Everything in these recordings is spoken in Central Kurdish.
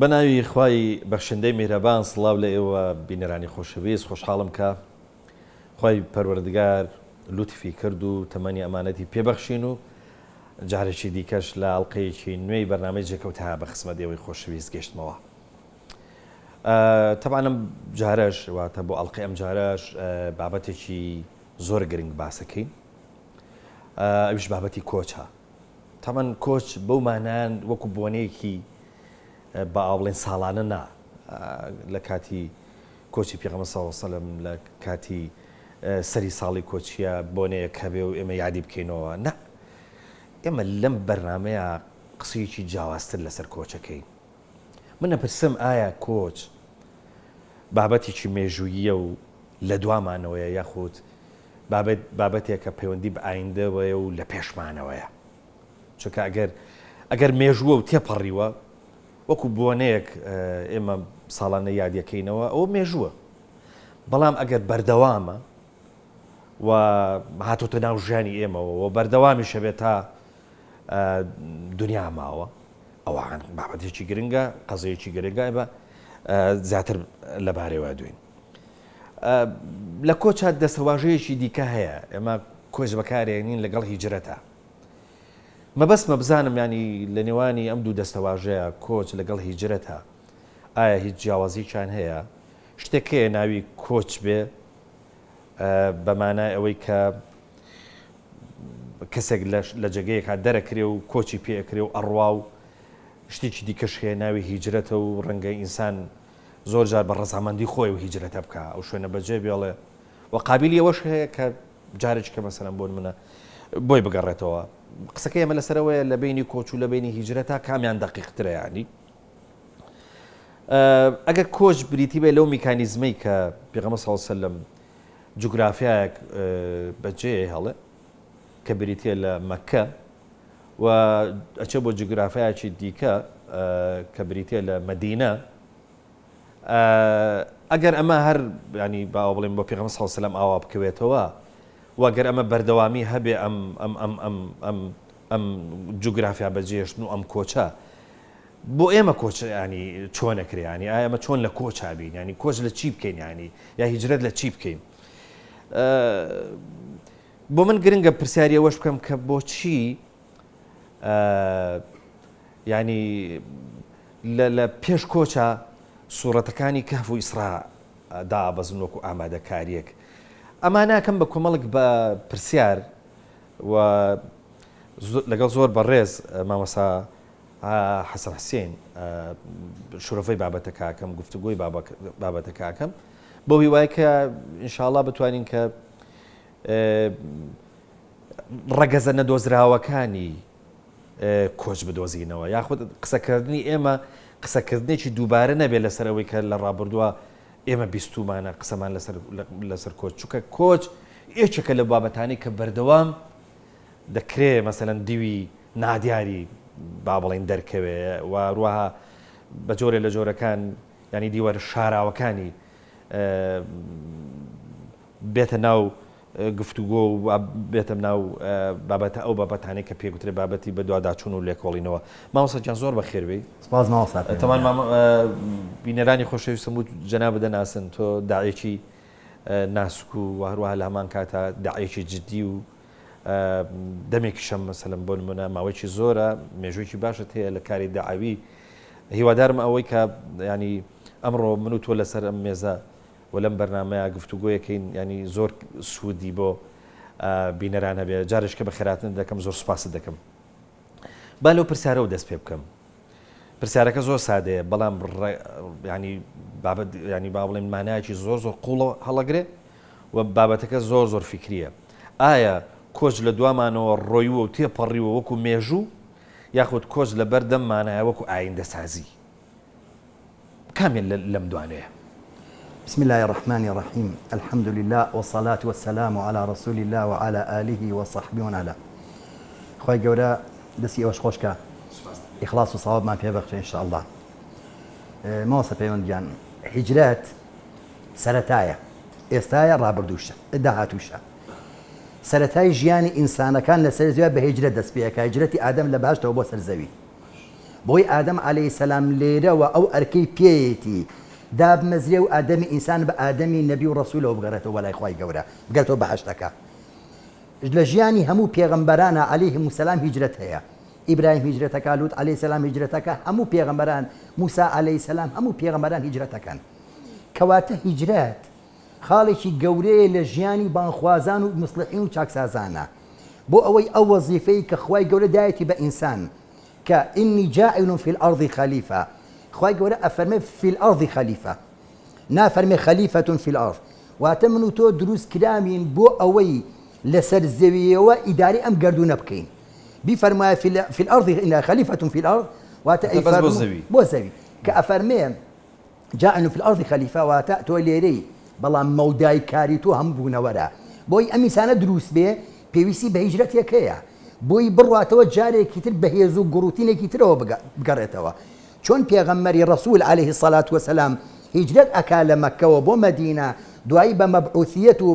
بە ناوی خوای بەخشندەی میهرەبان سڵاو لە ئێوە بینەرانی خۆشەویست خۆشحاڵم کە خوای پەروەردگار لوتفی کرد و تەمەنی ئەمانەتی پێ بەخشین و جارێکی دیکەش لە ئەڵقەیەکی نوێی بەرنامەی جێکەوتە بە خزمەت ئێوەی خۆشەویست گەشتمەوە. تەبعەن ئەم جارەش واتە بۆ ئەڵقەی ئەم جارەش بابەتێکی زۆر گرنگ باسەکەین ئەویش بابەتی کۆچە. تەبعەن کۆچ بەو مانایان وەکو بۆنەیەکی با بڵێن ساڵانە نا لە کاتی کۆچی پێغەمبەر صلی اللە وسلم لە کاتی سەری ساڵی کۆچیە بۆنەیەک هەبێ و ئێمە یادی بکەینەوە نا ئێمە لەم بەرنامەیە قسەیەکی جیاوازتر لەسەر کۆچەکەین من ئەپرسم ئایا کۆچ بابەتێکی مێژووییە و لە دوامانەوەیە یاخود بابەت بابەتێکە پەیوەندی بە ئایندەوەیە و لە پێشمانەوەیە؟ چونکە ئەگەر ئەگەر مێژووە و تێپەڕیوە وەکو بۆنەیەک ئێمە ساڵانە یادیەکەینەوە ئەوە مێژووە بەڵام ئەگەر بەردەوامە و هاتۆتە ناو ژیانی ئێمەوە و بەردەوامیش هەبێت تا دنیا ماوە ئەوان بابەتێکی گرنگە قەزەیەکی گرنگە ئێمە زیاتر لەبارەیەوە دوین لە کۆچا دەستەواژەیەکی دیکە هەیە ئێمە کۆچ بەکارێنین لەگەڵ هیجرەتە مەبەستمە بزانم ینی لە نێوانی ئەم دوو دەستەواژەیە کۆچ لەگەڵ هیجرەتە ئایا هیچ جیاوازیکیان هەیە شتێک هەیە ناوی کۆچ بێ بە مانای ئەوەی کە کەسێک لە جێگەیەکا دەرەکرێ و کۆچی پێ ئەکرێ و ئەڕوا و شتێکی دیکەش هەیە ناوی هیجرەتە و ڕەنگە ئینسان زۆر جار بە ڕەزامەندی خۆی و هیجرەتە بکا ئەو شوێنە بەجێ بێڵێ و قابیلی ئەوەش هەیە کە جارێکی کە مەسەلەن بۆ نمونە بۆی بگەڕێتەوە قسەکەی ئێمە لەسەرەوەیە لە بینی کۆچ و لە بینی هیجرەتا کامیان دەقیقترە یانی ئەگەر کۆچ بریتی بێ لەو میکانیزمەی کە پێغەمبەر صلی اللە علیه وسلم جوگرافیایەک بەجێ هەڵێ کە بریتیە لە مەککە و ئەچێ بۆ جوگرافیایەکی دیکە کە بریتیە لە مەدینە ئەگەر ئەمە هەر ینی باوە بڵێم بۆ پێغەمبەر صلی اللە علیه وسلم ئاوا بکەوێتەوە و گەر ئەمە بەردەوامی هەبێ ئەم ئەم ئەم ئەم ئەم ئەم جوگرافیا بەجێشتن و ئەم کۆچە بۆ ئێمە کۆچ ینی چۆن ئەکرێ ینی ئایا ئێمە چۆن لە کۆچا بین ینی کۆچ لە چی بکەین ینی یا هیجرەت لە چی بکەین بۆ من گرنگە پرسیاری ئەوەش بکەم کە بۆچی ینی لە پێش کۆچە سوورەتەکانی کەف و ئیسرا دابەزن وەکو ئامادەکاریەک ئەما ناکەم بە کۆمەڵک بە پرسیار و لەگەڵ زۆر بەڕێز مامۆسا حەسەن حسێن شرۆڤەی بابەتەکە ئەکەم، گفتوگۆی بابەتەکە ئەکەم، بەو هیوایە کە ئینشاڵا بتوانین کە ڕەگەزە نەدۆزراوەکانی کۆچ بدۆزینەوە یاخود قسەکردنی ئێمە قسەکردنێکی دووبارە نەبێت لەسەر ئەوەی کە لە ڕابردووە ئێمە بیستومانە قسەمان لەسەر لەسەر کۆچ چونکە کۆچ یەکێکە لە بابەتانی کە بەردەوام دەکرێ مەسەلەن دیوی نادیاری با بڵێین دەرکەوێ و هەروەها بە جۆرێ لە جۆرەکان یانی دیوەر شاراوەکانی بێتە ناو گفتوگۆ و بێتە ناو بابەتە ئەو بابەتانەی کە پێگوترێ بابەتی بەدواداچوون و لێکۆڵینەوە. مامۆستا گیان زۆر بەخێر بێی. سپاس مامۆستا پێم. تەمان بینەرانی خۆشەویستم و جەنابت دەناسن تۆ داعیەکی ناسک و هەروەها لە هەمان کاتا داعیەکی جدی و دەمێکیشە مەسەلەن بۆ نمونە ماوەیەکی زۆرە مێژوویەکی باشت هەیە لە کاری دەعەوی هیوادارم ئەوەی کە ینی ئەمڕۆ من و تۆ لەسەر ئەم مێزە و لەم بەرنمەیە گفتوگۆیەکەین ینی زۆر سوودی بۆ بینەران هەبێ جارێکە بە خێراتن دەکەم زۆر سوپاست دەکەم با لەو پرسیارەوە دەست پێ بکەم پرسیارەکە زۆر سادەیە بەڵام ینی بابەت ینی با بڵێن مانایەکی زۆر زۆر قوڵە هەڵەگرێ و بابەتەکە زۆر زۆر فیکریە ئایا کۆچ لە دوامانەوە ڕۆیوە و تێپەڕیوە وەکو مێژوو یاخود کۆچ لە بەر دەممانایە وەکو ئایندەسازی کامیان لەم دوانەیە؟ بسم اللە الرحمن الرحیم الحمد للە والصلاة والسلام علی رسول اللە وعلی آله وصحبه ومن والاه خوای گەورە دەستی ئێوەش خۆش کا ئیخلاص و سەوابمان پێ بەخشێ ان شاء اللە مامۆستا پەیوەند گیان هیجرەت سەرەتایە، ئێستایە، ڕابردووشە، داهاتووشە. سەرەتای ژیانی ئینسانەکان لەسەر زەوی بە هیجرەت دەست پێ ئەکا، هیجرەتی ئادەم لە بەهەشتەوە بۆ سەر زەوی. بۆی ئادەم عەلەیهی سەلام لێرەوە ئەو ئەرکەی پێیەتی دابمەزرێ و ئادەمی ئینسان بە ئادەمی نەبی و ڕەسولەوە بگەڕێتەوە بۆ لای خوای گەورە بگەرێتەوە بەهەشتەکە. لە ژیانی هەموو پێغەمبەرانا عەلەیهم السلام هیجرەت هەیە ئیبراهیم هیجرەتەکا لوط عەلەیه السلام هیجرەتەکا هەموو پێغەمبەران موسا عەلەیه السلام هەموو پێغەمبەران هیجرەتەکەن کەواتە هیجرەت خاڵێکی گەورەیە لە ژیانی بانگخوازان و موسڵحین و چاکسازانە بۆ ئەوەی ئەو وەزیفەی کە خوای گەورە دایەتی بە ئینسان کە انی جاعل فی الارض خلیفە خوای گەورە ئەفەرمێ فی الارض خلیفە نافەرمێ خلیفە فی الارض واتە من و تۆ دروست کراوین بۆ ئەوەی لەسەر زەویەوە ئیدارەی ئەم گەردوونە بکەین بیفەرمایە فی الارض خلیفە فی الارض واتە ئەی بەس بۆ زەوی بۆ زەوی کە ئەفەرمێ جاعل فی الارض خلیفە واتە تۆ لێرەی بەڵام مەودای کاری تۆ هەموو بوونەوەرە بۆی ئەم ئینسانە دروست بێ پێویستی بە هیجرەتێک هەیە بۆی بڕواتەوە جارێکی تر بە هێز و گوڕوتینێکی ترەوە بگەڕێتەوە چۆن پێغەمبەری ڕەسول علیه الصلوە والسلام هیجرەت ئەکا لە مەککەوە بۆ مەدینە دوایی بە مەبعوثیەت و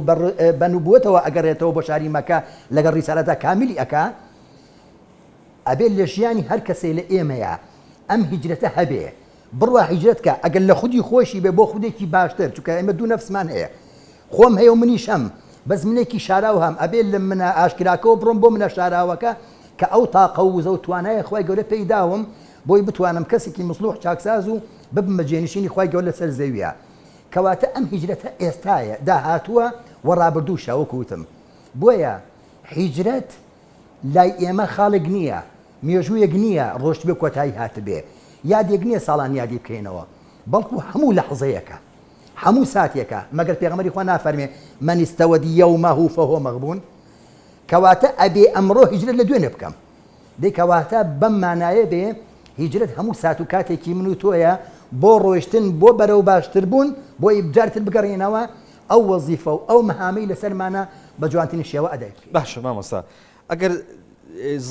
بە نبوەتەوە ئەگەڕێتەوە بۆ شاری مەکە لەگەڵ ڕیسالەتا کاملی ئەکا ئەبێ لە ژیانی هەر کەسێ لە ئێمەیا ئەم هیجرەتە هەبێ بڕوا هیجرەت کا ئەگەر لە خودی خۆشی بێ بۆ خودێکی باشتر چونکە ئێمە دوو نەفسمان هەیە خۆم هەیە و منیش هەم بەس منێکی شاراو هەم ئەبێ لە منە ئاشکراکەوە بڕۆم بۆ منە شاراوەکە کە ئەو تاقە و وزە و توانایە خوای گەورە پێی داوم بۆی بتوانم کەسێکی مسڵوح چاکساز و ببم بە جێنشینی خوای گەورە لەسەر زەویە کەواتە ئەم هیجرەتە ئێستایە داهاتووە و ڕابردووشە وەکو وتم بۆیە هیجرەت لای ئێمە خاڵێک نییە مێژوویەک نییە ڕۆشتبێ کۆتایی هاتبێ یادێک نییە ساڵان یادی بکەینەوە بەڵکو هەموو لەحزەیەکە هەموو ساتێکە مەگەر پێغەمبەری خوا نافەرمێ من استود یومه فهو مغبون کەواتە ئەبێ ئەمڕۆ هیجرەت لە دوێنێ بکەم دەی کەواتە بەم مانایە بێ هیجرەت هەموو سات و کاتێکی من و تۆیە بۆ ڕۆیشتن بۆ بەرەو باشتر بوون بۆ جارتر بگەڕێنەوە ئەو وەزیفە و ئەو مەهامەی لەسەرمانە بە جوانترین شێوە ئەدای بکەین. باشە مامۆستا ئەگەر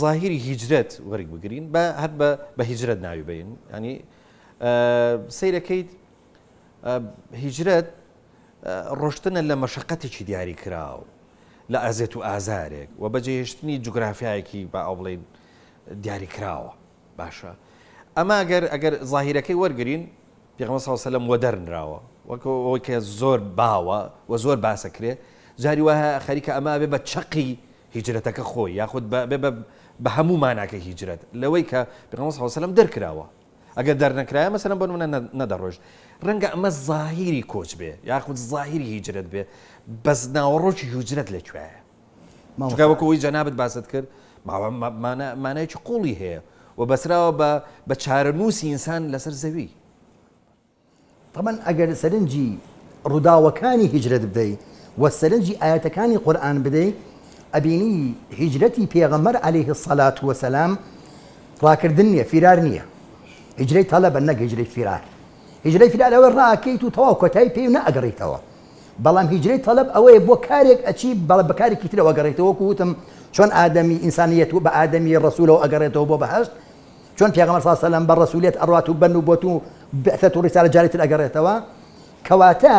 زاهیری هیجرەت وەرگ بگرین بە هەر بە بە هیجرەت ناوی بین ینی سەیرەکەیت هیجرەت ڕۆشتنە لە مەشقەتێکی دیاریکراو لە ئەزێت و ئازارێک و بەجێهێشتنی جوگرافیایەکی با ئەو بڵێین دیاریکراوە باشە ئەمە ئەگەر ئەگەر زاهیرەکەی وەرگین پێغەمبەر صلی الله علیه و سلم وەدەرنراوە وەک ئەوەی کە زۆر باوە و زۆر باسەکرێ جاری وایە خەریکە ئەمە ئەبێ بە چەقی هیجرەتەکە خۆی یاخود بە بە هەموو ماناکە هیجرەت لەوەی کە پێغەمبەر صلی الله علیه و سلم دەرکراوە ئەگەر دەرنەکرایە مەسەلەن بۆ نمونە نەدەڕۆیشت. ڕەنگە ئەمە زاهیری کۆچ بێ یاخود زاهیری هیجرەت بێ بەس ناوەڕۆکی هیجرەت لە کوێیە؟ چونکە وەکو ئەوەی جەنابت باست کرد مانایەکی قوڵی هەیە و بەسراوە بە بە چارەنووسی ئینسان لەسەر زەوی. تەبعەن ئەگەر سەرنجی ڕووداوەکانی هیجرەت بدەی و سەرنجی ئایەتەکانی قورئان بدەی ئەبینی هیجرەتی پێغەمبەر علیه الصلاة والسلام ڕاکردن نییە فیرار نییە هیجرەی تەلەبە نەک هیجرەی فیرار هیجرەی فیرار ئەوەی ڕاکەیت و تەواو کۆتایی پێی و نەئەگەڕیتەوە بەڵام هیجرەی تەلەب ئەوەیە بۆ کارێک ئەچی بەڵام بە کارێکی ترەوە ئەگەڕێیتەوە وەکو وتم چۆن ئادەمی ئینسانیەت و بە ئادەمی ڕەسولەوە ئەگەڕێتەوە بۆ بەهەشت چۆن پێغەمبەر صلی اللە علیە وسلم بە ڕەسولیەت ئەڕوات و بە نوبوەت و بعثەت و ڕیسالەت جارێ تر ئەگەڕێتەوە کەواتە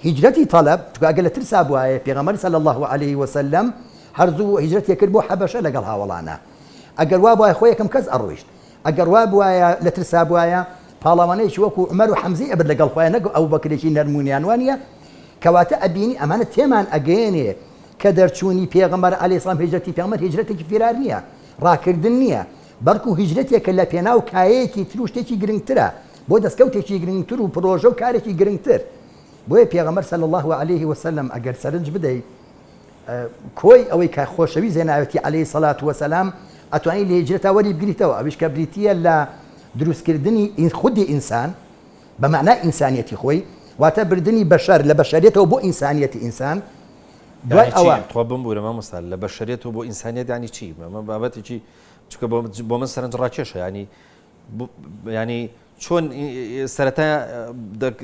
هیجرەتی تەلەب چونکە ئەگەر لە ترسا بوایە پێغەمبەر صلی اللە علیه وسلم هەر زوو هیجرەتی کرد بۆ حەبەشە لەگەڵ هاوەڵانا ئەگەر وا بوایە خۆ یەکەم کەس ئەڕۆیشت ئەگەر وا بوایە لە ترسا بوایە پاڵەوانێکی وەکو عومەر و حەمزەی ئەبرد لەگەڵ خۆیان نەک ئەبوبەکرێکی نەرمونیان وانیە کەواتە ئەبینی ئەمانە تێمان ئەگەیەنێ کە دەرچوونی پێغەمبەر علیه السلام هیجرەتی پێغەمبەر هیجرەتێکی فیرار نییە ڕاکردن نییە بەڵکو هیجرەتێکە لە پێناو کایەیەکی تر و شتێکی گرنگترە بۆ دەستکەوتێکی گرنگتر و پرۆژە و کارێکی گرنگتر بۆیە پێغەمبەر صلی اللە علیه وسلم ئەگەر سەرنج بدەی کۆی ئەوەی کە خۆشەویست هێناوێتی علیه الصلاة والسلام ئەتوانی لە هیجرەتا وەری بگریتەوە ئەویش کە بریتییە لە دروستکردنی خودی ئینسان بە مەعنای ئینسانیەتی خۆی واتە بردنی بەشەر لە بەشەریەتەوە بۆ ئینسانیەتی ئینسان دوای ئەوە تخوا بمبورە مامۆستا لە بەشەریەتەوە بۆ ئینسانیەت یانی چی ئەمە بابەتێکی چونکە بۆ من سەرنج ڕاکێشە ینی ینی چۆن سەرەتا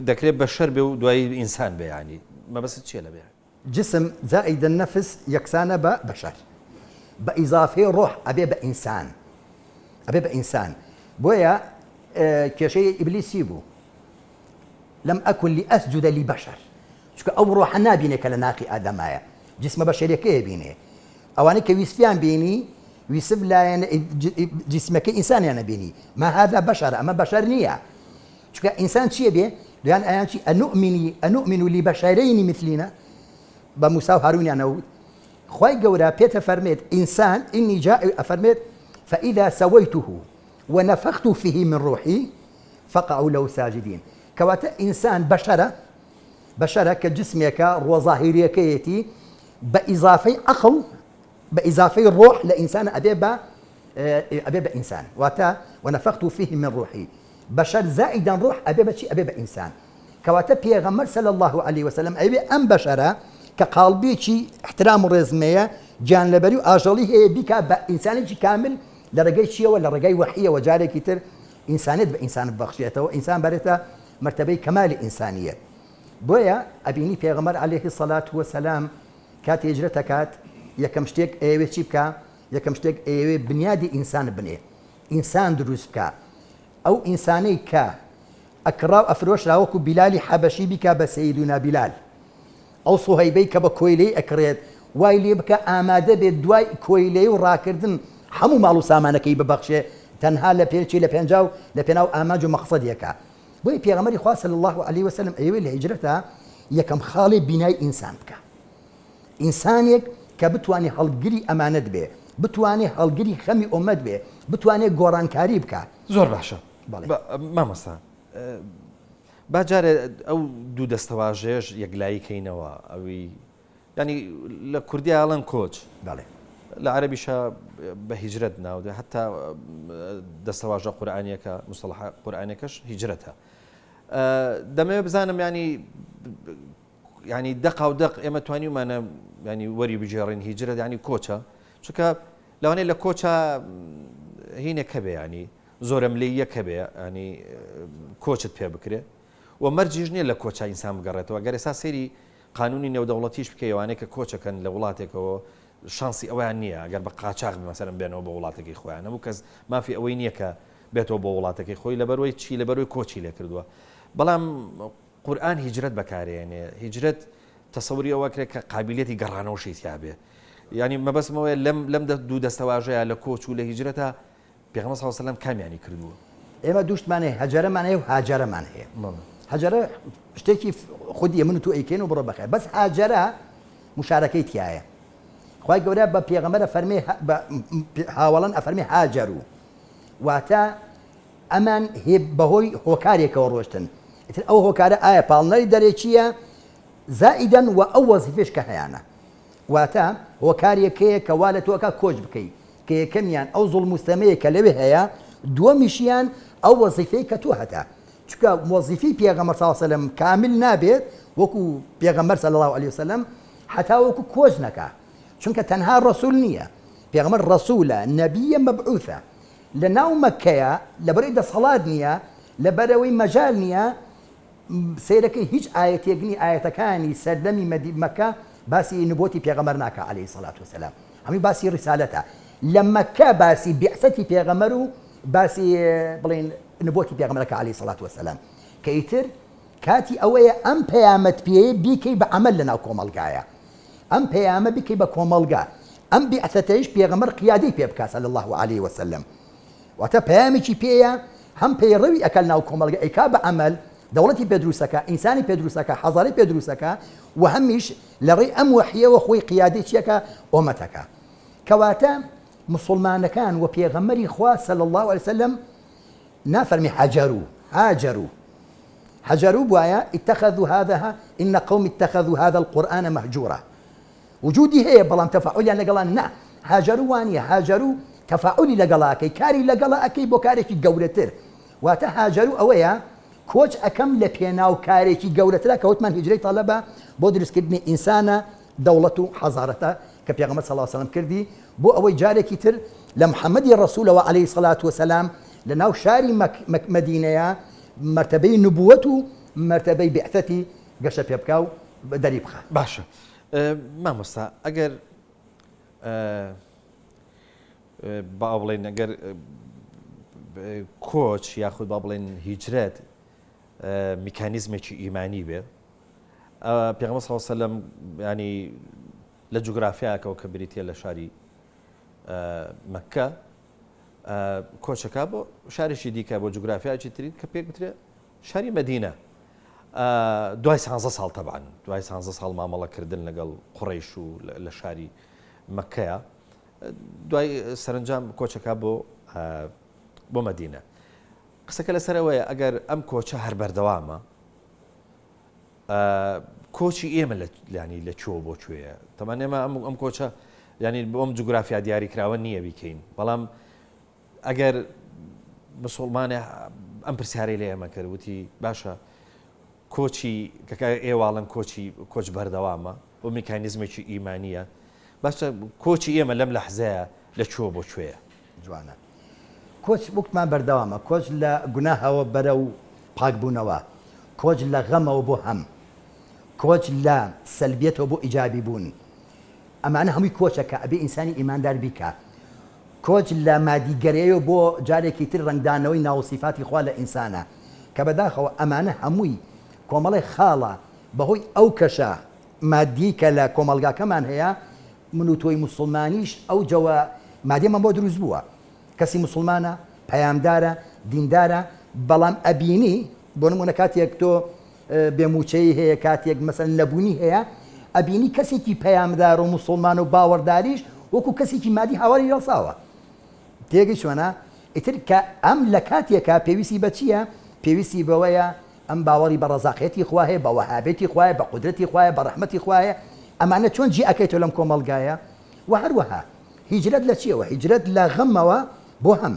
دەکرێت بەشەر بێ و دوایی ئینسان بێ ینی مەبەست چییە لە بێ؟ جسم زائد النفس یەکسانە بە بەشەر بە ئیزافەی ڕۆح ئەبێ بە ئینسان ئەبێ بە ئینسان بۆیە کێشەی ئیبلیس چی بوو لم أكن لأسجد لبشر چونکە ئەو ڕۆحە نابینێ کە لە ناخی ئادەمایە جسمە بەشەریەکەیە بینێ ئەوانەی کە ویستیان بینی ویسف لایەنە جیسمەکەی ئینسانیان نەبینی ما هذا بشر ئەمە بەشەر نییە چونکە ئینسان چییە بێ دویان ئەیان چی ئەنومینی ئەنومین لبشرین مثلنا بە موسا و هارونیان ئەوت خوای گەورە پێتە فەرمێت ئینسان ئینی جاء ئەفەرمێت فإذا سويته ونفخت فيه من روحي فقعوا له ساجدين کەواتە ئینسان بەشەرە بەشەرە کە جسمێکە ڕووە زاهیریەکەیەتی بە ئیزافەی عەقڵ بە ئیزافەی ڕۆح لە ئینسان ئەبێ بە ئەبێ بە ئینسان واتە ونفخت فيه من روحي بەشەر زائیدەن ڕۆح ئەبێ بە چی ئەبێ بە ئینسان کەواتە پێغەمبەر صلی اللە علیە وسلم ئەیەوێ ئەم بەشەرە کە قاڵبێکی احترام و ڕێزمەیە گیانلەبەری و ئاژەڵی هەیە بیکا بە ئینسانێکی کامل لە ڕێگەی چیەوە لە ڕێگای وەحیەوە جارێکی تر ئینسانێت بە ئینسان ببەخشێتەوە ئینسان بەرێتە مەرتەبەی کەمالی ئینسانیەت بۆیە ئەبینی پێغەمبەر علیه الصلاة والسلام کاتێ هیجرەت ئەکات یەکەم شتێک ئەیەوێ چی بکا یەکەم شتێک ئەیەوێ بنیادی ئینسان بنێ ئینسان دروست بکا ئەو ئینسانەی کە ئەکڕا و ئەفرۆشرا وەکو بیلالی حەبەشی بیکا بە سەیدونا بیلال ئەو سوهەیبەی کە بە کۆیلەی ئەکڕێت وای لێ بکا ئامادە بێت دوای کۆیلەی و ڕاکردن هەموو ماڵ و سامانەکەی ببەخشێ تەنها لە پێچی لە پێنجاو لە پێناو ئامانج و مەقسەدێکا بۆیە پێغەمبەری خوا صلی اللە علیە وسلم ئەیەوێ لە هیجرەتا یەکەم خاڵێ بینای ئینسان بکا ئینسانێک کە بتوانێ هەڵگری ئەمانەت بێ بتوانێ هەڵگری خەمی ئۆمەت بێ بتوانێ گۆڕانکاری بکا. زۆر باشە بەڵێ. مامۆستا با جارێ ئەو دوو دەستەواژەیەش یەکلایی کەینەوە ئەوی یانی لە کوردیا ئەڵێن کۆچ بەڵێ. لە عەرەبیشا بە هیجرەت ناو دێ حەتا دەستەواژە قورئانیەکە مستەڵەحە قورئانیەکەش هیجرەتە دەمەوێت بزانم ینی ینی دەقا و دەق ئێمە توانیومانە ینی وەری بگێڕین هیجرەت ینی کۆچە چونکە لەوانەیە لە کۆچە هینێک هەبێ ینی زۆرەملێیەک هەبێ ینی کۆچت پێ بکرێ و مەرجیش نییە لە کۆچا ئینسان بگەڕێتەوە گەر ئێستا سەیری قانونی نێودەوڵەتیش بکەی ئەوانەی کە کۆچەکەن لە وڵاتێکەوە شانسی ئەوەیان نییە ئەگەر بە قاچاخ مەسەلەن بێنەوە بۆ وڵاتەکەی خۆیان هەموو کەس مافی ئەوەی نییە کە بێتەوە بۆ وڵاتەکەی خۆی لەبەروەی چی لەبەروەی کۆچی لێ کردووە بەڵام قورئان هیجرەت بەکارێنێ هیجرەت تەسەوری ئەوە کرێت کە قابلیەتی گەڕانەوەشی تیا بێ یعنی مەبەستمەوەیە لەم لەم دوو دەستەواژەیە لە کۆچ و لە هیجرەتە پێغەمبەر صلی اللە علیە وسلم کامیانی کردووە؟ ئێمە دوو شتمان هەیە هەجەرەمان هەیە و هاجەرەمان هەیە. هەجەرە شتێکی خودیە من و تۆ ئەیکەین و بڕۆ بەخێر بەس هاجەرە مشارەکەی تیایە خوای گەورە بە پێغەمبەر ئەفەرمێ بە هاوەڵان ئەفەرمێ هاجەرو واتە ئەمان هێ بەهۆی هۆکارێکەوە ڕۆشتن ئیتر ئەو هۆکارە ئایا پاڵنەری دەرەکییە زائیدەن و ئەو وەزیفەش کە هەیانە واتە هۆکارێک هەیە کە وا لە تۆ ئەکا کۆچ بکەی کە یەکەمیان ئەو زوڵم و ستەمەیە کە لەوێ هەیە، دووەمیشیان ئەو وەزیفەی کە تۆ هەتە، چونکە وەزیفەی پێغەمبەر صلی اللە علیە وسلم کامل نابێت وەکو پێغەمبەر صلی اللە علیە وسلم هەتا وەکو کۆچ نەکا، چونکە تەنها ڕەسول نییە، پێغەمبەر ڕەسولە، نەبیە، مەبعوثە، لە ناو مەککەیە لەبەرئەوەی دەسەڵات نییە، لەبەرئەوەی مەجال نییە، سەیرەکەی هیچ ئایەتێک نی ئایەتەکانی سەردەمی مەدی مەکە باسی نبوەتی پێغەمبەر ناکا علیە سەلات وسلام هەمووی باسی ڕیسالەتە لە مەکە باسی بیعسەتی پێغەمبەر و باسی بڵێن نبوەتی پێغەمبەرەکە علیە سەلات وسلام کە ئیتر کاتی ئەوەیە ئەم پەیامەت پێ بیکەی بە عەمەل لەناو کۆمەڵگایە ئەم پەیامە بیکەی بە کۆمەڵگا ئەم بیعسەتەیش پێغەمبەر قیادەی پێ بکا صلی اللە علیه وسلم واتە پەیامێکی پێیە هەم پەیڕەوی ئەکا لەناو کۆمەڵگە ئەیکا بە عەمەل، دەوڵەتی پێ دروست ئەکا، ئینسانی پێ دروست ئەکا، حەزارەی پێ دروست ئەکا و هەمیش لە ڕێی ئەم وەحیەوە خۆی قیادەی چی ئەکا؟ ئۆمەت ئەکا. کەواتە موسوڵمانەکان و پێغەمبەری خوا صلی اللە علیە وسلم نافەرمێ هەجەرو، هاجروا، هەجەرو بوایە اتخذوا هذا ان قومی اتخذوا هذا القرآن مهجورا وجودی هەیە بەڵام تەفاعولیان لەگەڵا نا هاجەرو وانیە هاجەرو تەفاعولی لەگەڵا ئەکەی کاری لەگەڵا ئەکەی بۆ کارێکی گەورەتر واتە هاجەرو ئەوەیە کۆچ ئەکەم لە پێناو کارێکی گەورەترا کە وتمان هیجرەی تەلەبە بۆ دروستکردنی ئینسانە دەوڵەت و حەزارەتە کە پێغەمبەر صلی اللە علیه وسلم کردی بۆ ئەوەی جارێکی تر لە محمدی ڕەسولەوە علیه الصلوة والسلام لە ناو شاری مەک مەک مەدینەیە مەرتەبەی نبوەت و مەرتەبەی بیعثەتی گەشە پێ بکا و دەری بخا. باشە مامۆستا ئەگەر با بڵێن ئەگەر کۆچ یاخود با بڵێن هیجرەت میکانیزمێکی ئیمانی بێ پێغەمبەر صلی الله علیه و سلم ینی لە جوگرافیاکەوە کە بریتە لە شاری. مەککە کۆچەکە بۆ شارێکی دیکە بۆ جوگرافیاکی تری کە پێک بترێ شاری مەدینە دوای سانزە ساڵ تەبان دوای سانزە ساڵ مامەڵەکردن لەگەڵ قوڕیش و لە شاری مەکەیە دوای سەرنجام کۆچەکە بۆ بۆ مەدینە قسەکە لەسەر ئەوەیە ئەگەر ئەم کۆچە هەر بەردەوامە کۆچی ئێمە لە ینی لە کوێوە بۆ کوێیە تەمان ئێمە ئەم ئەم کۆچە ینی بۆم جوگرافیا دیاریکراوە نییە بیکەین بەڵام ئەگەر مسلمانە ئەم پرسیارەی لە ئێمە کرد وتی باشە کۆچی کە ئێواڵن کۆچی کۆچ بەردەوامە و میکانیزمێکی ئیمانیە باشە کۆچی ئێمە لەم لەحزەیە لە کوێوە بۆ کوێیە؟ جوانە. کۆچ وەکمان بەردەوامە، کۆچ لە گوناهەوە بەرەو پاکبوونەوە، کۆچ لە غەمەوە بۆ هەم، کۆچ لە سەلبیەتەوە بۆ ئیجابی بوون، ئەمانە هەمووی کۆچە کە ئەبێ ئینسانی ئیماندار بیکا. کۆچ لە مادیگەرەیەوە بۆ جارێکی تر ڕەنگدانەوەی ناو و سیفاتی خوا لە ئینسانە، کە بەداخەوە ئەمانە هەمووی کۆمەڵێ خاڵە بەهۆی ئەو کەشە مادیەی کە لە کۆمەڵگاکەمان هەیە، من و تۆی موسڵمانیش ئەو جەوە مادیەمان بۆ دروست بووە. کەسی موسڵمانە، پەیامدارە، دیندارە، بەڵام ئەبینی، بۆ نموونە کاتێک تۆ بێ مووچەیی هەیە، کاتێک مەسەلەن نەبوونی هەیە، ئەبینی کەسێکی پەیامدار و موسڵمان و باوەڕداریش وەکو کەسێکی مادی هاواری هەڵساوە. تێگەی چۆنە؟ ئیتر کە ئەم لە کاتێکا پێویستی بە چییە؟ پێویستی بەوەیە ئەم باوەڕی بە ڕەزاقیەتی خوا هەیە، بە وەهابێتی خوایە، بە قودرەتی خوایە، بە ڕەحمەتی خوایە، ئەمانە چۆن جێ ئەکەیتەوە لەم کۆمەڵگایە؟ وە هەروەها هیجرەت لە چیەوە؟ هیجرەت لە غەمەوە بۆ هەم.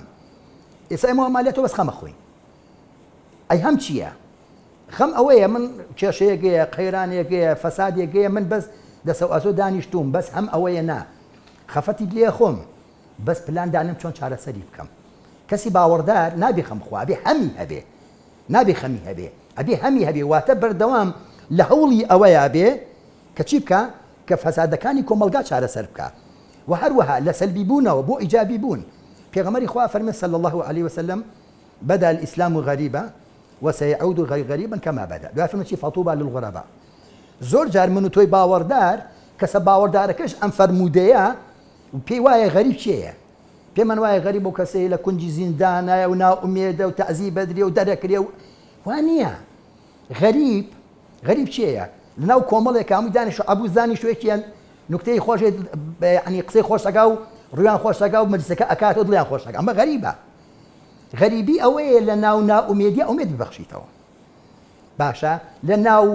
ئێستا ئێمە وامان لێتەوە بەس خەم ئەخۆین. ئەی هەم چییە؟ خەم ئەوەیە من کێشەیەک هەیە، قەیرانێک هەیە، فەسادێک هەیە، من بەس دەسەوئەسۆ دانیشتووم، بەس هەم ئەوەیە نا. خەفەتی لێ خۆم، بەس پلان دانێم چۆن چارەسەری بکەم. کەسی باوەڕدار نابێ خەم بخوا، ئەبێ هەمی هەبێ. نابێ خەمی هەبێ ئەبێ هەمی هەبێ واتە بەردەوام لە هەوڵی ئەوەیا بێ کە چی بکا کە فەسادەکانی کۆمەڵگا چارەسەر بکا وە هەروەها لە سەلبی بوونەوە بۆ ئیجابی بوون پێغەمبەری خوا فەرمێ صلی اللە علیە وسلم بدا الاسلام غریبا وسیعود غریبا کما بدا دوای فەرمێ چی فطوبی للغرباء زۆر جار من و تۆی باوەڕدار کەسە باوەڕدارەکەش ئەم فەرموودەیە پێی وایە غەریب کێیە پێمان وایە غەریب ئەو کەسەیە لە کونجی زیندانایە و نائومێدە و تەعزیب ئەدرێ و دەرەکرێ و وا نییە. غەریب غەریب کێیە؟ لەناو کۆمەڵێک هەمووی دانیشتوو عەبوس دانیشتوویەکیان نوکتەی خۆش یعنی قسەی خۆش ئەکا و ڕوویان خۆش ئەکا و مەجلسەکە ئەکاتەوە دڵیان خۆش ئەکا. ئەمە غەریبە. غەریبی ئەوەیە لە ناو نائومێدی ئومێد ببەخشیتەوە. باشە لە ناو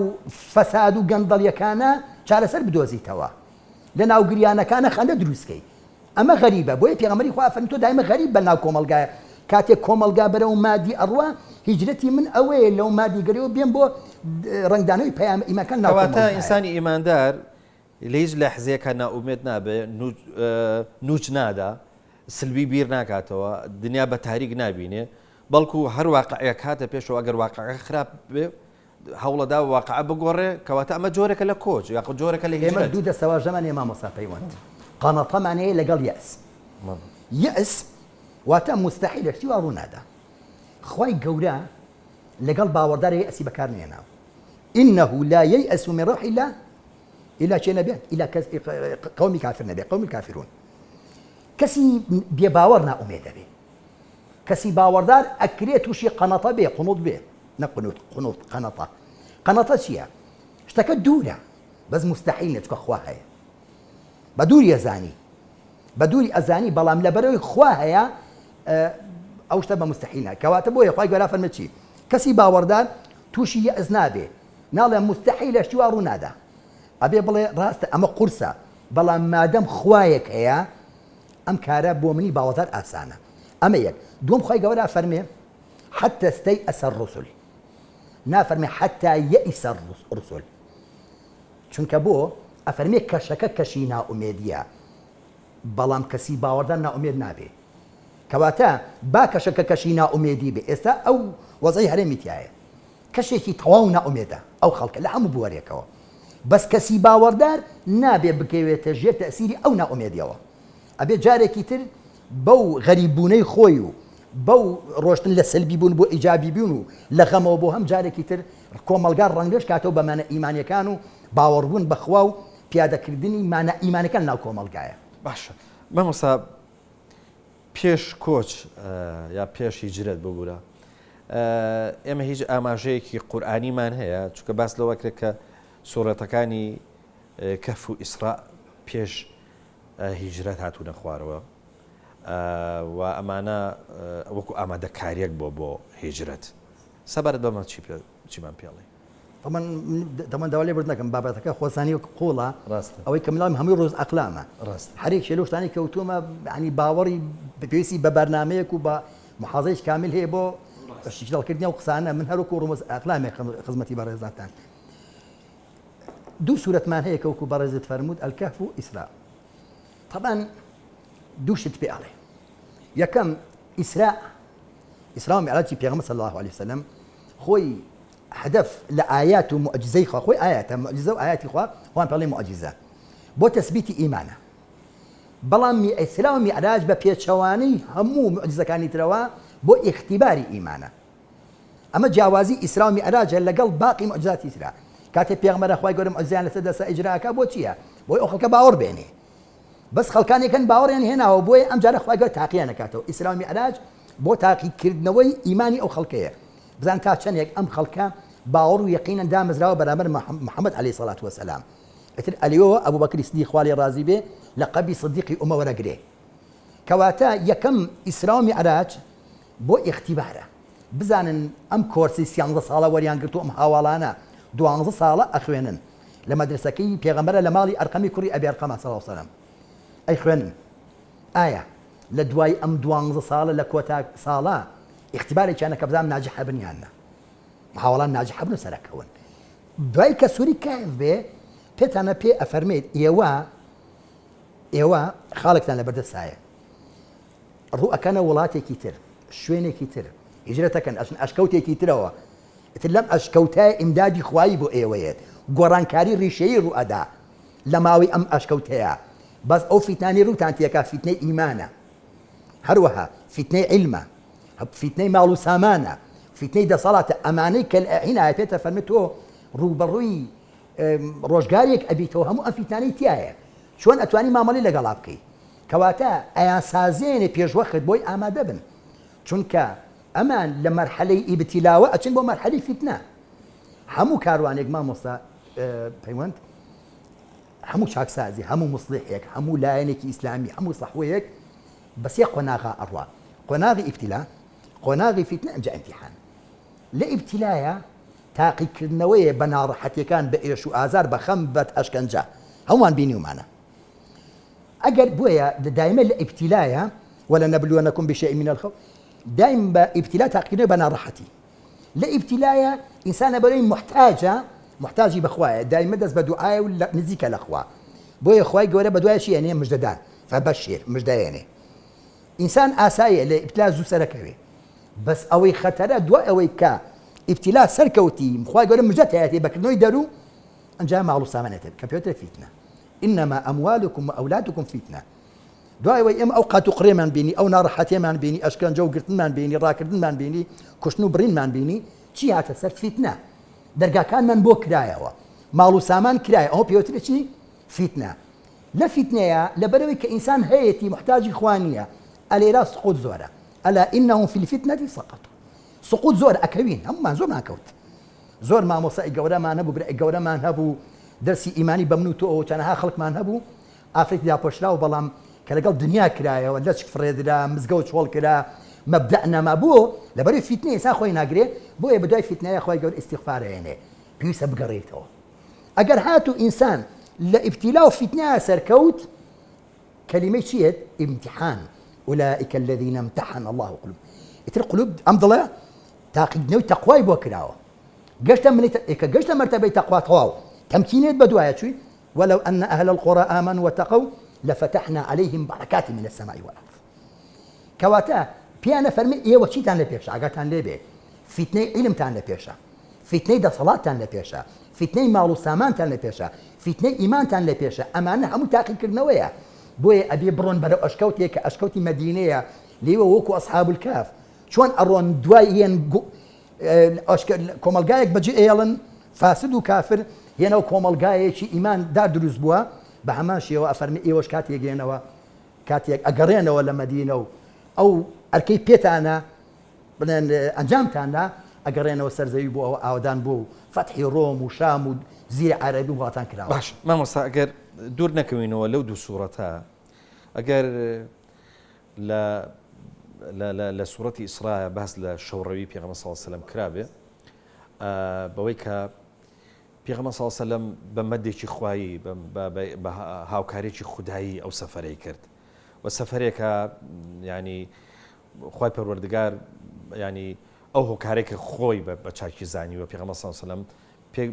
فەساد و گەندەڵیەکانە چارەسەر بدۆزیتەوە. لە ناو گریانەکانە خەندە دروستکەی. ئەمە غەریبە بۆیە پێغەمبەری خوا ئەفەرمی تۆ دایمە غەریب بە ناو کۆمەڵگایە کاتێک کۆمەڵگا بەرەو مادی ئەڕوا هیجرەتی من ئەوەیە لەو مادیگەریەوە بێم بۆ ڕەنگدانەوەی پەیامە ئیمانەکان ناو کەواتە کۆمەڵگایە. ئینسانی ئیماندار لە هیچ لەحزەیەکا نائومێد نابێ، نوچ نادا، سلبی بیر ناکاتەوە، دنیا بە تاریک نابینێ، بەڵکو هەر واقعێک هاتە پێشەوە ئەگەر واقعەکە خراپ بێ هەوڵەدا واقعە بگۆڕێ، کەواتە ئەمە جۆرێکە لە کۆچ یاخود جۆرێکە لە ئێمە هیجرەت. دوو دەستەواژەمان هەیە مامۆستا پەیوەند، قەنەتەمان هەیە لەگەڵ یەئس. یەئس واتە موستەحیلە شتی وا ڕوو نادا. خوای گەورە لەگەڵ باوەڕدارە یەئسی بەکار نەهێناوە. انه لا ییئس من روح اللە الا کێ نەبێت؟ الا کەس قەومی کافر نەبێت، قوم الکافرون. کەسی بێ باوەڕ نائومێد دەبێ. کەسی باوەڕدار ئەکرێ تووشی قەنەتە بێ، قنوط بێ، نەک قنوت، قنوط، قەنەتە. قەنەتە چییە؟ شتەکە دوورە، بەس موستەحیل نییە، چونکە خوا هەیە. بە دووری ئەزانی، بە دووری ئەزانی، بەڵام لەبەرئەوەی خوا هەیە، ئەو شتە بە موستەحیل نا. کەواتە بۆیە خوای گەورە فەرمووی چی؟ کەسی باوەڕدار تووشی یەئس نابێ، ناڵێ موستەحیلە شتی وا ڕوو نادا. ئەبێ بڵێ ڕاستە ئەمە قورسە، بەڵام مادەم خوایەک هەیە، ئەم کارە بۆ منی باوەڕدار ئاسانە ئەمە یەک دووەم خوای گەورە ئەفەرمێ حتى استيأس الرسل نافەرمێ حتى يئس الرسل چونکە بۆ ئەفەرمێ کەشەکە کەشی نائومێدیە بەڵام کەسی باوەڕدار نائومێد نابێ کەواتە با کەشەکە کەشی نائومێدی بێ ئێستا ئەو وەزعی هەرێمی تایە کەشێکی تەواو نائومێدە ئەو خەڵکە لە هەموو بوارێکەوە بەس کەسی باوەڕدار نابێ بکەوێتە ژێر تەئسیری ئەو نائومێدیەوە ئەبێ جارێکی تر بەو غەریب بوونەی خۆی و بەو ڕۆشتن لە سەلبی بوون بۆ ئیجابی بوون و لە غەمەوە بۆ هەم جارێکی تر کۆمەڵگا ڕەنگرێژ کاتەوە بە مانا ئیمانیەکان و باوەڕبوون بە خوا و پیادەکردنی مانا ئیمانەکان ناو کۆمەڵگایە. باشە مامۆستا. پێش کۆچ یا پێش هیجرەت ببورە ئێمە هیچ ئاماژەیەکی قورئانیمان هەیە چونکە باس لەوە کرێت کە سوڕەتەکانی کەف و ئیسراء پێش هیجرەت هاتوونە خوارەوە و ئەمانە وەکو ئامادەکاریەک بۆ بۆ هیجرەت سەبارەت بەمە چی چیمان پێڵێ؟ تەمەن تەمەن داوا لێبوردن دەکەم بابەتەکە خۆزانی وەک قوڵە ڕاستە ئەوەی کە مناڵم هەمووی ڕۆز ئەقلامە ڕاستە هەرێک لەو شتانەی کەوتومە ینی باوەڕی پێویستی بە بەرنمەیەک و بە محازەیەکی کامل هەیە بۆ شیکردنی ئەو قسانە من هەروەکو ڕومز ئەقلامێک خزمەتی بەڕێزاتان دوو سورەتمان هەیە کە وەکو بەڕێزت فەرمووت الکهف و ئیسراء طبعا دوو شت پێ ئەڵێ یەکەم ئیسراء ئیسراء و میعراجی پێغەمبەر صلی الله علیه وسلم خۆی هەدەف لە ئایات و موعجیزەی خوا خۆی ئایاتە موعجیزە و ئایاتی خوا خۆیان پێڵێ موعجیزە بۆ تەسبیتی ئیمانە بەڵام ئیسرا و میعراج بە پێچەوانەی هەموو موعجیزەکانی ترەوە بۆ ئیختیباری ئیمانە ئەمە جیاوازی ئیسرا و میعراجە لەگەڵ باقی موعجیزاتی ترا کاتێ پێغەمبەرە خوای گەورە موعجیزەیان لەسەر دەسە ئیجرا ئەکا بۆ چییە بۆی ئەو خەڵکە باوەڕ بێنێ بەس خەڵکانێک هەن باوەڕیان هێناوە بۆیە ئەم جارە خوای گەورە تاقییان ئەکاتەوە ئیسرا و میعراج بۆ تاقیکردنەوەی ئیمانی ئەو خەڵکەیە بزان تا چەندێک ئەم خەڵکە باوەڕ و یەقینن دامەزراوە بەرامبەر محمد علیە سەڵات وەسەلام ئیتر ئەلێوەوە ئەبوبەکری سدیق خوا لێ ڕازی بێ لەقەبی سدیقی ئومە وەرەگرێ کەواتە یەکەم ئیسرا و میعراج بۆ ئیختیبارە بزانن ئەم کۆرسی سیانزە ساڵە وەریان گرتو ئەم هاواڵانە دوانزە ساڵە ئەخوێنن لە مەدرسەکەی پێغەمبەرە لە ماڵی ئەرقەمی کوڕی ئەبی ئەرقەمە صلی اللە وسلم ئەیخوێنن ئایا لە دوای ئەم دوانزە ساڵە لە کۆتا ساڵە ئیختیبارێکیانە کە بزانم ناجح ئەبن یان نا هاوەڵان ناجح ئەبن و سەرەکەون دوای کە سوری کەهف بێ پێتانە پێ ئەفەرمێت ئێوە ئێوە خاڵێکتان لەبەردەستایە ڕوو ئەکەنە وڵاتێکی تر شوێنێکی تر هیجرەتەکەن ئەچن ئەشکەوتێکی ترەوە ئیتر لەم ئەشکەوتە ئیمدادی خوایی بۆ ئێوەیەت گۆڕانکاری ڕیشەیی ڕوو ئەدا لە ماوەی ئەم ئەشکەوتەیا بەس ئەو فیتنانەی ڕووتان تێکا فیتنەی ئیمانە هەروەها فیتنەی عیلمە فیتنەی ماڵ و سامانە فیتنەی دەسەڵاتە ئەمانەی کە لە عینایە پێتە فەرمێ تۆ ڕووبەڕووی ڕۆژگارێک ئەبیتەوە هەموو ئەم فیتنانەی تایە چۆن ئەتوانی مامەڵی لەگەڵا بکەی کەواتە ئەیانسازێنێ پێشوەخت بۆی ئامادە بن چونکە ئەمان لە مەرحەلەی ئیبتیلاوە ئەچن بۆ مەرحەلەی فیتنە هەموو کاروانێک مامۆستا پەیوەند هەموو چاکسازی هەموو موسڵیحێک هەموو لایەنێکی ئیسلامی هەموو سەحوەیەک بە سێ قۆناغا ئەڕوا قۆناغی ئیبتیلا قۆناغی فیتنە ئەمجا ئیمتیحان لە ئیبتیلایە تاقیکردنەوەیە بە ناڕەحەتیەکان بە ئێش و ئازار بە خەم بە ئەشکەنجە هەمووان بینیومانە ئەگەر بۆیە دایمە لە ئیبتیلایە ولنبلونکم بشیء من الخوف دایم بە ئیبتیلا تاقیکردنەوە بە ناڕەحەتی لە ئیبتیلایە ئینسان لەبەرەی موحتاجە موحتاجی بەخوایە دایمە دەست بە دوعایە و نزیکە لە خوا بۆیە خوای گەورە بەدوای چی ئەنێ مژدەدان فبشر مژدەیەنێ ئینسان ئاساییە لە ئیبتلا زوو سەرەکەوێ بەس ئەوەی خەتەرە دوای ئەوەی کە ئیبتلا سەرکەوتی خوای گەورە مژدە تایەتی بەکردنەوەی دەرو ئەنجا ماڵ و سامانێتە کە پێوترە فیتنە انما اموالکم و اولادکم فتنە دوای ئەوەی ئێمە ئەو قات و قڕێمان بینی، ئەو ناڕەحەتیەمان بینی، ئەشکەنجە و گرتنمان بینی، ڕاکردنمان بینی، کوشتن و بڕینمان بینی، چی هاتە سەر؟ فیتنە. دەرگاکانمان بۆ کرایەوە، ماڵ و سامان کرایە، ئەوە پێوترێ چی؟ فیتنە. لە فیتنەیە لەبەرئەوەی کە ئینسان هەیەتی موحتاجی خوا نییە، ئەلێرا سقوط زۆرە، الا انهم فی الفتنە سقطوا، سقوط زۆرە، ئەکەوین، هەموومان زۆرمان کەوت. زۆر مامۆستای گەورەمان هەبوو، برای گەورەمان هەبوو، دەرسی ئیمانی بە من و تۆ و چەنەها خەڵکمان هەبوو، ئافرەتی داپۆشراو بەڵام کە لەگەڵ دنیا کرایەوە لەچک فڕێدرا مزگەوت چۆڵ کرا مەبدەء نەما بۆ؟ لەبەرئەوەی فیتنەیە ئینسان خۆی ناگرێ بۆیە بەدوای فیتنەیە خوای گەورە ئیستیغفار ئەیەنێ پێویستە بگەڕێیتەوە ئەگەر هاتوو ئینسان لە ئیبتیلا و فیتنەیا سەرکەوت کەلیمەی چی یەت ئیمتیحان اولئک الذین امتحن الله قلوب ئیتر قلوب ئەم دڵە تاقیکردنەوەی تەقوای بۆ کراوە گەشتە منی کە گەشتە مەرتەبەی تەقوا تەواو تەمکینێت بەدوایە چووی ولو ان اهل القری آمنوا واتقوا لفتحنا علیهم برکات من السماء والارض کەواتە پێیان ئەفەرمێ ئێوە چیتان لە پێشە ئاگاتان لێ بێ فیتنەی عیلمتان لە پێشە فیتنەی دەسەڵاتتان لە پێشە فیتنەی ماڵ و سامانتان لە پێشە فیتنەی ئیمانتان لە پێشە ئەمانە هەموو تاقیکردنەوەیە بۆیە ئەبێ بڕۆن بەرەو ئەشکەوتێک کە ئەشکەوتی مەدینەیە لێوە وەکو ئەصحاب الکهف چۆن ئەڕۆن دوای یەن کۆمەڵگایەک بەجێ ئەیەڵن فاسد و کافر هێنەوە کۆمەڵگایەکی ئیمان دار دروست بووە بە هەمان شێوە ئەفەرمی ئێوەش کاتێک گەێنەوە کاتێک ئەگەڕێنەوە لە مەدینە و ئەو ئەرکەی پێتانە بڵێن ئەنجامتان دا ئەگەڕێنەوە سەر زەوی بۆ ئەوە ئاوەدان بۆ و فەتحی ڕۆم و شام و جزیرەی عەرەبی وڵاتان کراوە. باش مامۆستا ئەگەر دوور نەکەوینەوە لەو دوو سوڕەتە ئەگەر لە لە لە لە سوڕەتی ئیسڕا باس لە شەوڕەوی پێغەمبەر صلی اللە علیە وسلم کرابێ بەوەی کە پێغەمبەر صلی اللە علیە وسلم بە مەدێکی خوایی بە هاوکارێکی خودایی ئەو سەفەرەی کرد و سەفەرێکە ینی خوای پەروەردگار ینی ئەو هۆکارێک کە خۆی بە چاکی زانیوە پێغەمبەر صلی اللە علیە وسلم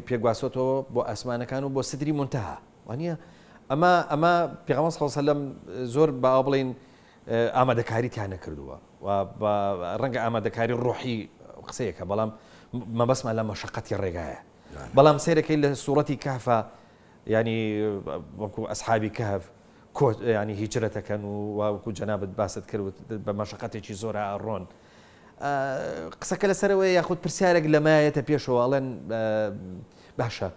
پێگواستۆتەوە بۆ ئاسمانەکان و بۆ سدری مونتەها وانە ئەمە ئەمە پێغەمبەر صلی اللە علیە وسلم زۆر با بڵین ئامادەکاری تیا نەکردووە و ڕەنگە ئامادەکاری ڕۆحی قسەیەکە بەڵام مەبەستمان لە مەشقەتی ڕێگایە بەڵام سەیرەکەی لە سوڕەتی کەهفا ینی وەکو ئەسحابی کەهف ینی هیجرەتەکەن و وەکو جەنابت باست کرد بە مەشقەتێکی زۆر ئەڕۆن قسەکە لەسەرەوەی یاخود پرسیارێک لەمایەتە پێشەوە ئەڵێن باشە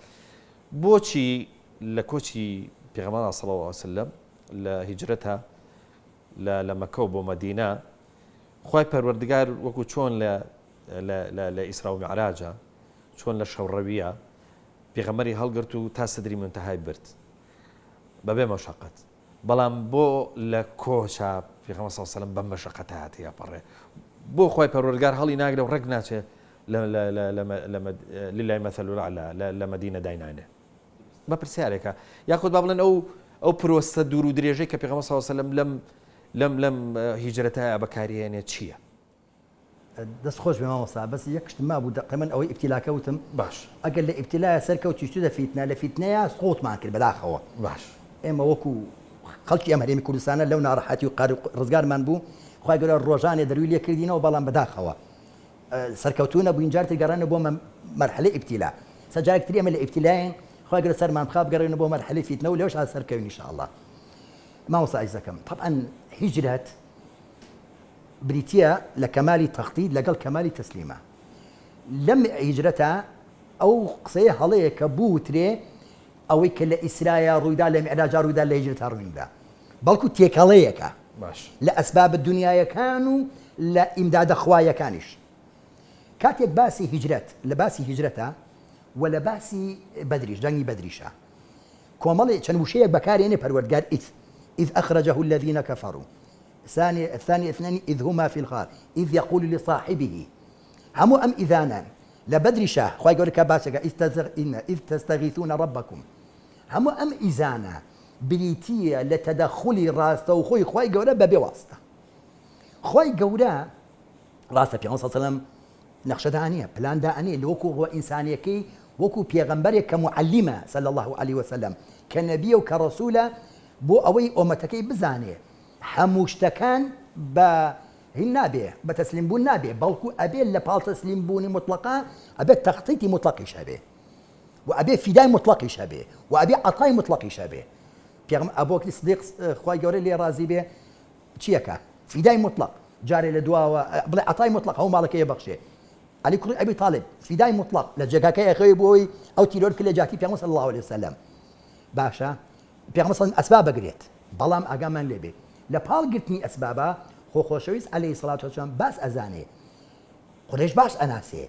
بۆچی لە کۆچی پێغەمبەر صلی اللە علیە وسلم لە هیجرەتە لە لە مەکەوە بۆ مەدینە خوای پەروەردگار وەکو چۆن لە لە لە لە ئیسرا و میعراجە چۆن لە شەوڕەویە پێغەمبەری هەڵگرت و تا سدری مونتەهای برد بەبێ مەشەقەت بەڵام بۆ لە کۆچا پێغەمبەر صلی اللە علیە وسلم بەم مەشەقەتە تێپەڕێ بۆ خوای پەروەردگار هەڵی ناگرێ و ڕێک ناچێ لە لە لە لە لە لله مثل الاعلى لە لە مەدینە داینانێ بە پرسیارێکە یاخود با بڵێن ئەو ئەو پرۆسە دوور و درێژەی کە پێغەمبەر صلی اللە علیه وسلم لەم لەم لەم هیجرەتایە بەکاریهێنێ چییە؟ دەست خۆش بێ مامۆستا بەس یەک شت مابوو دەقێ من ئەوەی ئیبتیلاکە وتم باش ئەگەر لە ئیبتیلایا سەرکەوتیش چووتە فیتنە لە فیتنەیا سقوتمان کرد بەداخەوە باش ئێمە وەکو خەڵکی ئەم هەرێمی کوردستانە لەو ناڕەحەتی و قار ڕزگارمان بوو خوای گەورە ڕۆژانێ دەروی لێ کردینەوە بەڵام بەداخەوە سەرکەوتوو نەبووین جارتر گەڕێنەوە بۆ مەرحەلەی ئیبتیلا سە جارێک تر ئێمە لە ئیبتیلاین خوای گەورە سەرمان بخا بگەڕێنەوە بۆ مەرحەلەی فیتنە و لەوەش سەرکەوین ان شاء الله مامۆستا ئەزیزەکەم تەبعەن هیجرەت بریتییە لە کەمالی تەختید لەگەڵ کەمالی تەسلیمە. لەم هیجرەتە ئەو قسەیە هەڵەیە کە بوترێ ئەوەی کە لە ئیسرایا ڕوویدا لە میعراجا ڕوویدا لە هیجرەتا ڕوویندا بەڵکو تێکەڵەیەکە باش. لە ئەسبابە دونیایەکان و لە ئیمدادە خوایەکانیش. کاتێک باسی هیجرەت لە باسی هیجرەتە و لە باسی بەدریش جەنگی بەدریشە کۆمەڵێ چەند وشەیەک بەکارێنێ پەروەردگار اذ اذ اخرجه الذین کفروا ثاني ثاني اثنين اذ هما في الغار اذ يقول لصاحبه هەموو ئەم ئیذانە لە بەدریشا خوای گەورە کە باسەکە اذ تستغیثون ربکم هەموو ئەم ئیزانە بریتییە لە تەدەخولی ڕاستەوخۆی خوای گەورە بەبێ واستە خوای گەورە ڕاستە پێغەمبەر صلی الله علیه و سلم نەخشە دانیە پلان دانێ لە وەکو ڕوە ئینسانیەکەی وەکو پێغەمبەرێک کە معلمە صلی الله علیه وسلم کە نەبیە و کە ڕسولە بۆ ئەوەی ئۆمەتەکەی بزانێ هەموو شتەکان بە هین نابێ بە تەسلیم بوون نابێ بەڵکو ئەبێ لە پاڵ تەسلیم بوونی موتڵەقا ئەبێ تەختیتی موتڵەقیش هەبێ و ئەبێ فیدای موتڵەقیش هەبێ و ئەبێ عەتای موتڵەقیش هەبێ پێغم ئەبوبەکری سدیق خوای گەورە لێ ڕازی بێ چیەکە فیدای موتڵەق جارێ لە دواوە بڵێ عەتای موتڵەق هەموو ماڵەکەی بەخشێ عەلی کوڕی ئەبی تاڵب فیدای موتڵەق لە جێگاکەی ئەخەوێ بۆ ئەوەی ئەو تیرۆر کرد لە جاتی پێغەمبەر صلی الله علیه وسلم باشە پێغەمبەر صلی ئەسباب بگرێت بەڵام ئاگامان لێ بێ لە پاڵ گرتنی ئەسبابا خۆ خۆشەویست علیە سڵات وسلام باس ئەزانێ قورەیش باش ئەناسێ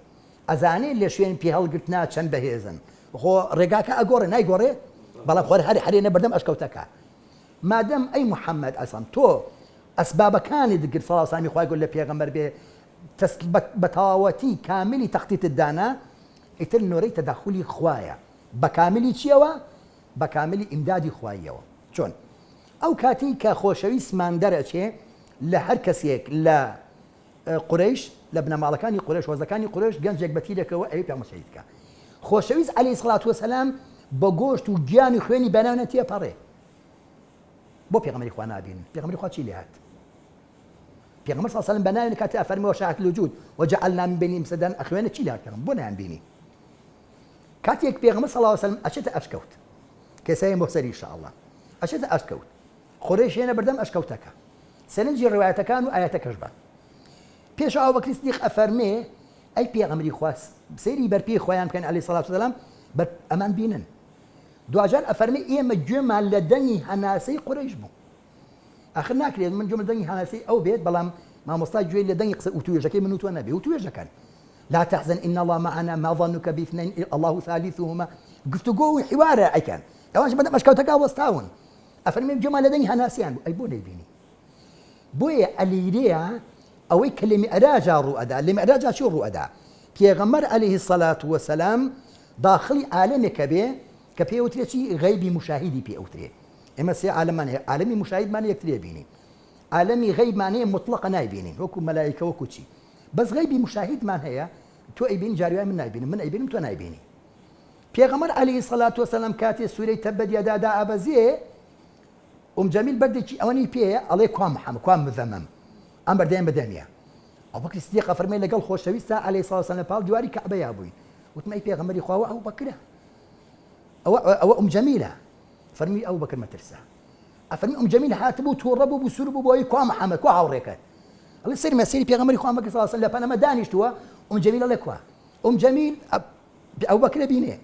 ئەزانێ لە شوێن پێ هەڵگرتنا چەند بەهێزن خۆ ڕێگاکە ئەگۆڕێ نایگۆڕێ بەڵام خۆر هەر هەرێنە بەردەم ئەشکەوتەکە مادەم ئەی محەممەد ئەسەم تۆ ئەسبابەکانی دگرت سەڵاو سامی خوای گەورە لە پێغەمبەر بێ بە تەواوەتی کاملی تەختیتت دانا ئیتر نۆرەی تەدەخولی خوایە بە کاملی چیەوە بە کاملی ئیمدادی خواییەوە. چۆن؟ ئەو کاتەی کە خۆشەویستمان دەرئەچێ لە هەر کەسێک لە قورەیش، لە بنەماڵەکانی قورەیش، هۆزەکانی قورەیش گەنجێک بە تیرێکەوە ئەوێ پێغەمبەر شەهید کا. خۆشەویست عەلەیهی سڵات وەسەلام بە گۆشت و گیان و خوێنی بەناویان تێپەڕێ. بۆ پێغەمبەری خوا نابینن؟ پێغەمبەری خوا چی لێهات؟ پێغەمبەر صلی اللە علیه و سلم بەناویان کاتێ ئەفەرموێ وشاهت الوجود وجعلنا من بینهم سدا ئەخوێنێ چی لێهات پێغەمبەر؟ بۆ نایانبینی؟ کاتێک پێغەمبەر صلی اللە علیە وسلم ئەچێتە ئەشکەوت کە ئێستا بۆ سەری ان شاء اللە ئەچێتە ئەشکەوت قورەیش هێنە بەردەم ئەشکەوتەکە سەرنجی ڕوایەتەکان و ئایەتەکەش بە پێش ئەوبەکری سدیق ئەفەرمێ ئەی پێغەمبەری خوا سەیری بەرپێی خۆیان بکەن علیه الصلاة والسلام بەر ئەمان بینن دواجار ئەفەرمێ ئێمە گوێمان لە دەنگی هەناسەی قورەیش بوو. ئاخر ناکرێت من گوێم لە دەنگی هەناسەی ئەو بێت بەڵام مامۆستا گوێی لە دەنگی قسە وتوێژەکەی من و تۆ نەبێ. وتوێژەکەن لا تحزن ان اللە معنا ما ظنک باثنین اللە ثالثهما گفتوگۆ و حیوارە ئەیکەن. ئەوانش بەدەم ئەشکەوتەکە وەستاون. ئەفەرمێ گوێمان لە دەنگی هەناسەیان بوو. ئەی بۆ نەیبینی؟ بۆیە ئەلیرەیە ئەوەی کە لە میعراجا ڕوو ئەدا، لە میعراجا چی ڕوو ئەدا؟ پێغەمبەر علیه الصلوة والسلام داخڵی عالەمێک ئەبێ کە پێی ئەوترێ چی؟ غەیبی موشاهیدی پێ ئەوترێ. ئێمە سێ عالەممان هەیە، عالەمی موشاهیدمان هەیە یەکتری ئەبینین، عالەمی غەیبمان هەیە موتڵەقە نایبینین وەکو مەلائیکە وەکو چی، بەس غەیبی موشاهیدمان هەیە تۆ ئەیبینی جاری وایە من نایبینم، من ئەیبینم تۆ نایبینی. پێغەمبەر علیه الصلوة والسلام کاتێ سورەی تبت یدا دائەبەزێ ئوم جەمیل بەردێکی ئەوەنەی پێیە ئەڵێ کوا محمد کوا مذمم ئەم بەردەیان بەدەمیە ئەوبەکری سدیق ئەفەرمێ لەگەڵ خۆشەویستا عەلەیهی سڵاو وسلام لە پاڵ دیواری کەعبەیا بووین وتم ئەی پێغەمبەری خوا ئەوە ئەوبەکرە ئەوە ئەوە ئوم جەمیلە فەرمی ئەوبەکر مەترسە ئەفەرمی ئوم جەمیل هاتبوو تووڕە بوو بوو سوور بوو بۆی کوا محمد کوا هاوڕێکەت ئەڵێ سەری مە سەری پێغەمبەری خوا مەکە صلی الله لە پەنەمە دانیشتووە ئوم جەمیل ئەڵێ کوا ئوم جەمیل ئەوبەکرە بینێ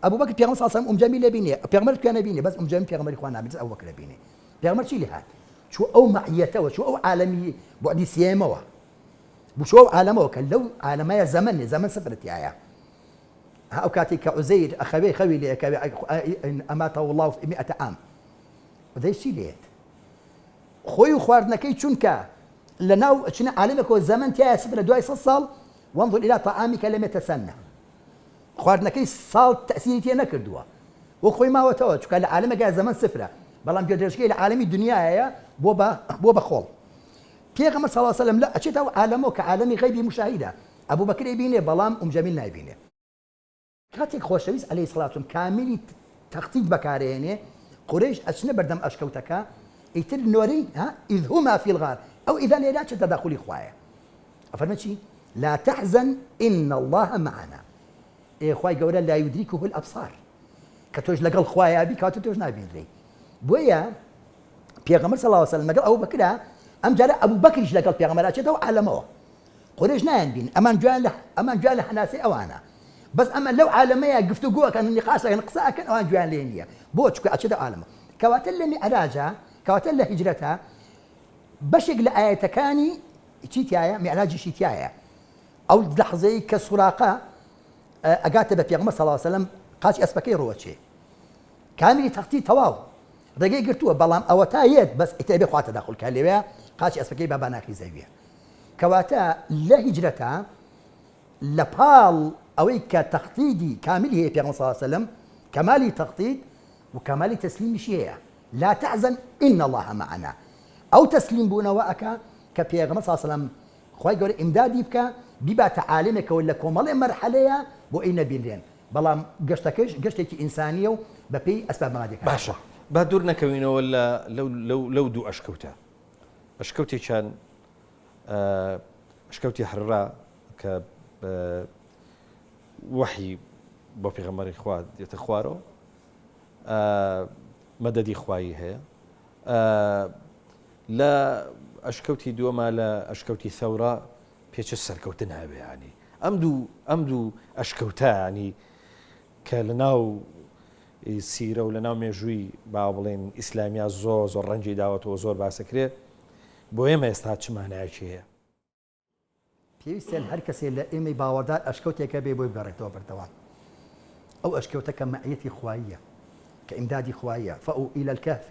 ئەبوبەکر پێغەمبەر صلی اللە علیە وسلم ئوم جەمیل ئەبینێ پێغەمبەر کوێ نەبینێ بەس ئوم جەمیل پێغەمبەری خوا نابینێ بەس ئەبوبەکر ئەبینێ پێغەمبەر چی لێهات چوو ئەو مەعیەتەوە چوو ئەو عالەمی بوعدی سێیەمەوە بوو چوو ئەو عالەمەوە کە لەو عالەمەیە زەمەن نیە زەمەن سفر تیایە ها ئەو کاتێک کە عوزەیر ئەخەوێ خەوی لێ ئەکەوێ ئەماتە الله مئة عام عوزەیر چی لێت خۆی و خواردنەکەی چونکە لە ناو چنە عالەمێکەوە زەمەن تیایە سفرە دوای سەد ساڵ وانظر إلى طعامك لم يتسنى خواردنەکەی ساڵ تەئسیری تێ نەکردووە وەک خۆی ماوەتەوە چونکە لە عالەمێکا زەمەن سفرە بەڵام گوێدرێژەکەی لە عالەمی دنیایە بۆ بە بۆ بە خۆڵ پێغەمبەر صلی اللە علیه وسلم لە ئەچێتە ئەو عالەمەوە کە عالەمی غەیبی مشاهیدە ئەبوبەکر ئەیبینێ بەڵام ئوم جەمیل نایبینێ. کاتێک خۆشەویست علیە الصلوة والسلام کامیلی تەختیت بەکارئەهێنێ قورەیش ئەچنە بەردەم ئەشکەوتەکە ئیتر نۆرەی ها اذ هما فی الغار ئەو اذا لێرە چ تەداخولی خوایە ئەفەرمێ چی لا تحزن ان اللە معنا ئێ خوای گەورە لا یدرکه الابصار کە تۆش لەگەڵ خوایە بی کەواتە تۆش نابینرێی بۆیە پێغەمبەر صلی الله علیه وسلم لەگەڵ ئەبوبەکرا ئەم جارە ئەبوبەکریش لەگەڵ پێغەمبەر ئەچێتەوە عالەمەوە قورەیش نایان بین ئەمان گوێیان لە ئەمان گوێیان لە هەناسەی ئەوانە بەس ئەمە لەو عالەمەیە گفتوگۆ ئەکەن نقاش ئەکەن قسە ئەکەن ئەوان گوێیان لێ نییە بۆ چونکە ئەچێتە عالەمەوە کەواتە لە میعراجا کەواتە لە هیجرەتا بەشێک لە ئایەتەکانی چی تیایە؟ میعراجیشی تیایە. ئەو لەحزەی کە سوراقە ئەگاتە بە پێغەمبەر صلی اللە علیە وسلم قاچی ئەسپەکەی ڕووەچێ. کامیلی تەختی تەواو ڕێگەی گرتووە بەڵام ئەوەتا یەت بەس ئیتر ئەبێ خوا تەداخول کا لەوێ قاچی ئەسپەکەی با باناخی زەویە. کەواتە لە هیجرەتا لە پاڵ ئەوەی کە تەختیدی کامیلی هەیە پێغەمبەر صلی اللە علیە وسلم کەمالی تەختید و کەمالی تەسلیمیشی هەیە لا تحزن ان اللە معنا ئەو تەسلیم بوونەوە ئەکا کە پێغەمبەر صلی اللە علیە وسلم خوای گەورە ئیمدادی بکا بیباتە عالەمێکەوە لە کۆمەڵێ مەرحەلەیە بۆ ئەی نەبینرێن بەڵام گەشتەکەش گەشتێکی ئینسانیە و بەپێی ئەسباب مادیەکان. باشە با دوور نەکەوینەوە لە لەو لەو لەو دوو ئەشکەوتە ئەشکەوتێکیان ئەشکەوتی حرا کە وەحی بۆ پێغەمبەری خوا دێتە خوارەوە مەدەدی خوایی هەیە لە ئەشکەوتی دووەما لە ئەشکەوتی ثەورە پێچە سەرکەوتن هەبێ ینی ئەم دوو ئەم دوو ئەشکەوتە ینی کە لە ناو سیرە و لە ناو مێژووی با بڵێن ئیسلامیا زۆر زۆر ڕەنجی داوەتەوە زۆر باسەکرێ بۆ ئێمە ئێستا چ مانایەکی هەیە؟ پێویستە هەر کەسێ لە ئێمەی باوەڕدار ئەشکەوتێک هەبێ بۆی بگەڕێتەوە بەردەوام ئەو ئەشکەوتە کە مەعیەتی خواییە کە ئیمدادی خواییە فأووا إلى الكهف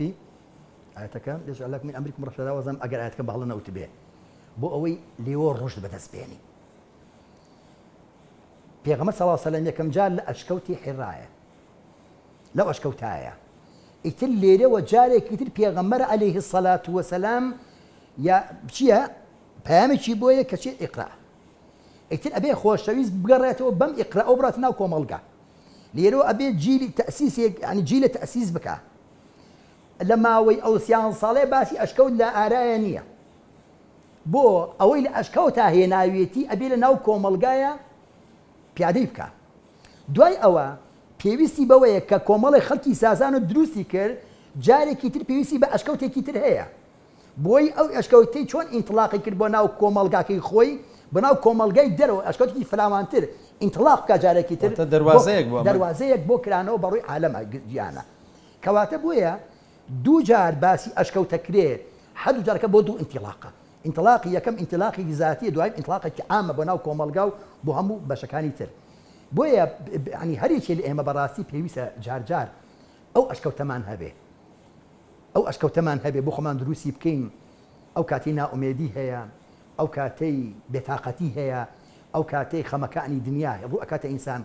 ئایەتەکە يجعل لكم من أمركم رشدا وەزم ئەگەر ئایەتەکە بە هەڵە نەوتبێ بۆ ئەوەی لێوە ڕشد بەدەست بێنی پێغەمبەر صلی الله علیه و سلم یەکەم جار لە ئەشکەوتی حیرایە لەو ئەشکەوتایە ئیتر لێرەوە جارێکی تر پێغەمبەر علیه الصلاة والسلام یا چییە پەیامێکی بۆیە کە چی ئیقرا ئیتر ئەبێ خۆشەویست بگەڕێتەوە بەم ئیقرا ئەو بڕات ناو کۆمەڵگا لێرەوە ئەبێ جیلی تەسیسێک ینی جیلە تەسیس بکە لە ماوەی ئەو سیان ساڵێ باسی ئەشکەوت لە ئارایە نییە بۆ ئەوەی لە ئەشکەوتا هێناویەتی ئەبێ لە ناو کۆمەڵگایە پیادەی بکە دوای ئەوە پێویستی بەوەیە کە کۆمەڵی خەڵکی سازان و دروستی کرد جارێکی تر پێویستی بە ئەشکەوتێکی تر هەیە بۆی ئەو ئەشکەوتەی چۆن ئینتڵاقی کرد بۆ ناو کۆمەڵگاکەی خۆی، بۆ ناو کۆمەڵگای دەرەوە، ئەشکەوتێکی فراوانتر ئینتڵاق بکا جارێکی تر واتە دەروازەیەک بۆ ئەمە. دەروازەیەک بۆ کرانەوە بە ڕووی عالەما گیانە. کەواتە بۆیە دوو جار باسی ئەشکەوتەکرێ. هەردوو جارەکە بۆ دوو ئینتیڵاقە. ئینتڵاقی یەکەم ئینتیلاقێکی زاتیە دوایم ئینتڵاقێکی عامە بۆ ناو کۆمەڵگا و بۆ هەموو بەشەکانی تر. بۆیە یانی هەر یەکێ لە ئێمە بەڕاستی پێویستە جار جار ئەو ئەشکەوتەمان هەبێ. ئەو ئەشکەوتەمان هەبێ بۆ خۆمان دروستی بکەین ئەو کاتەی نائومێدی هەیە، ئەو کاتەی بێتاقەتی هەیە، ئەو کاتەی خەمەکانی دنیا ڕوو ئەکاتە ئینسان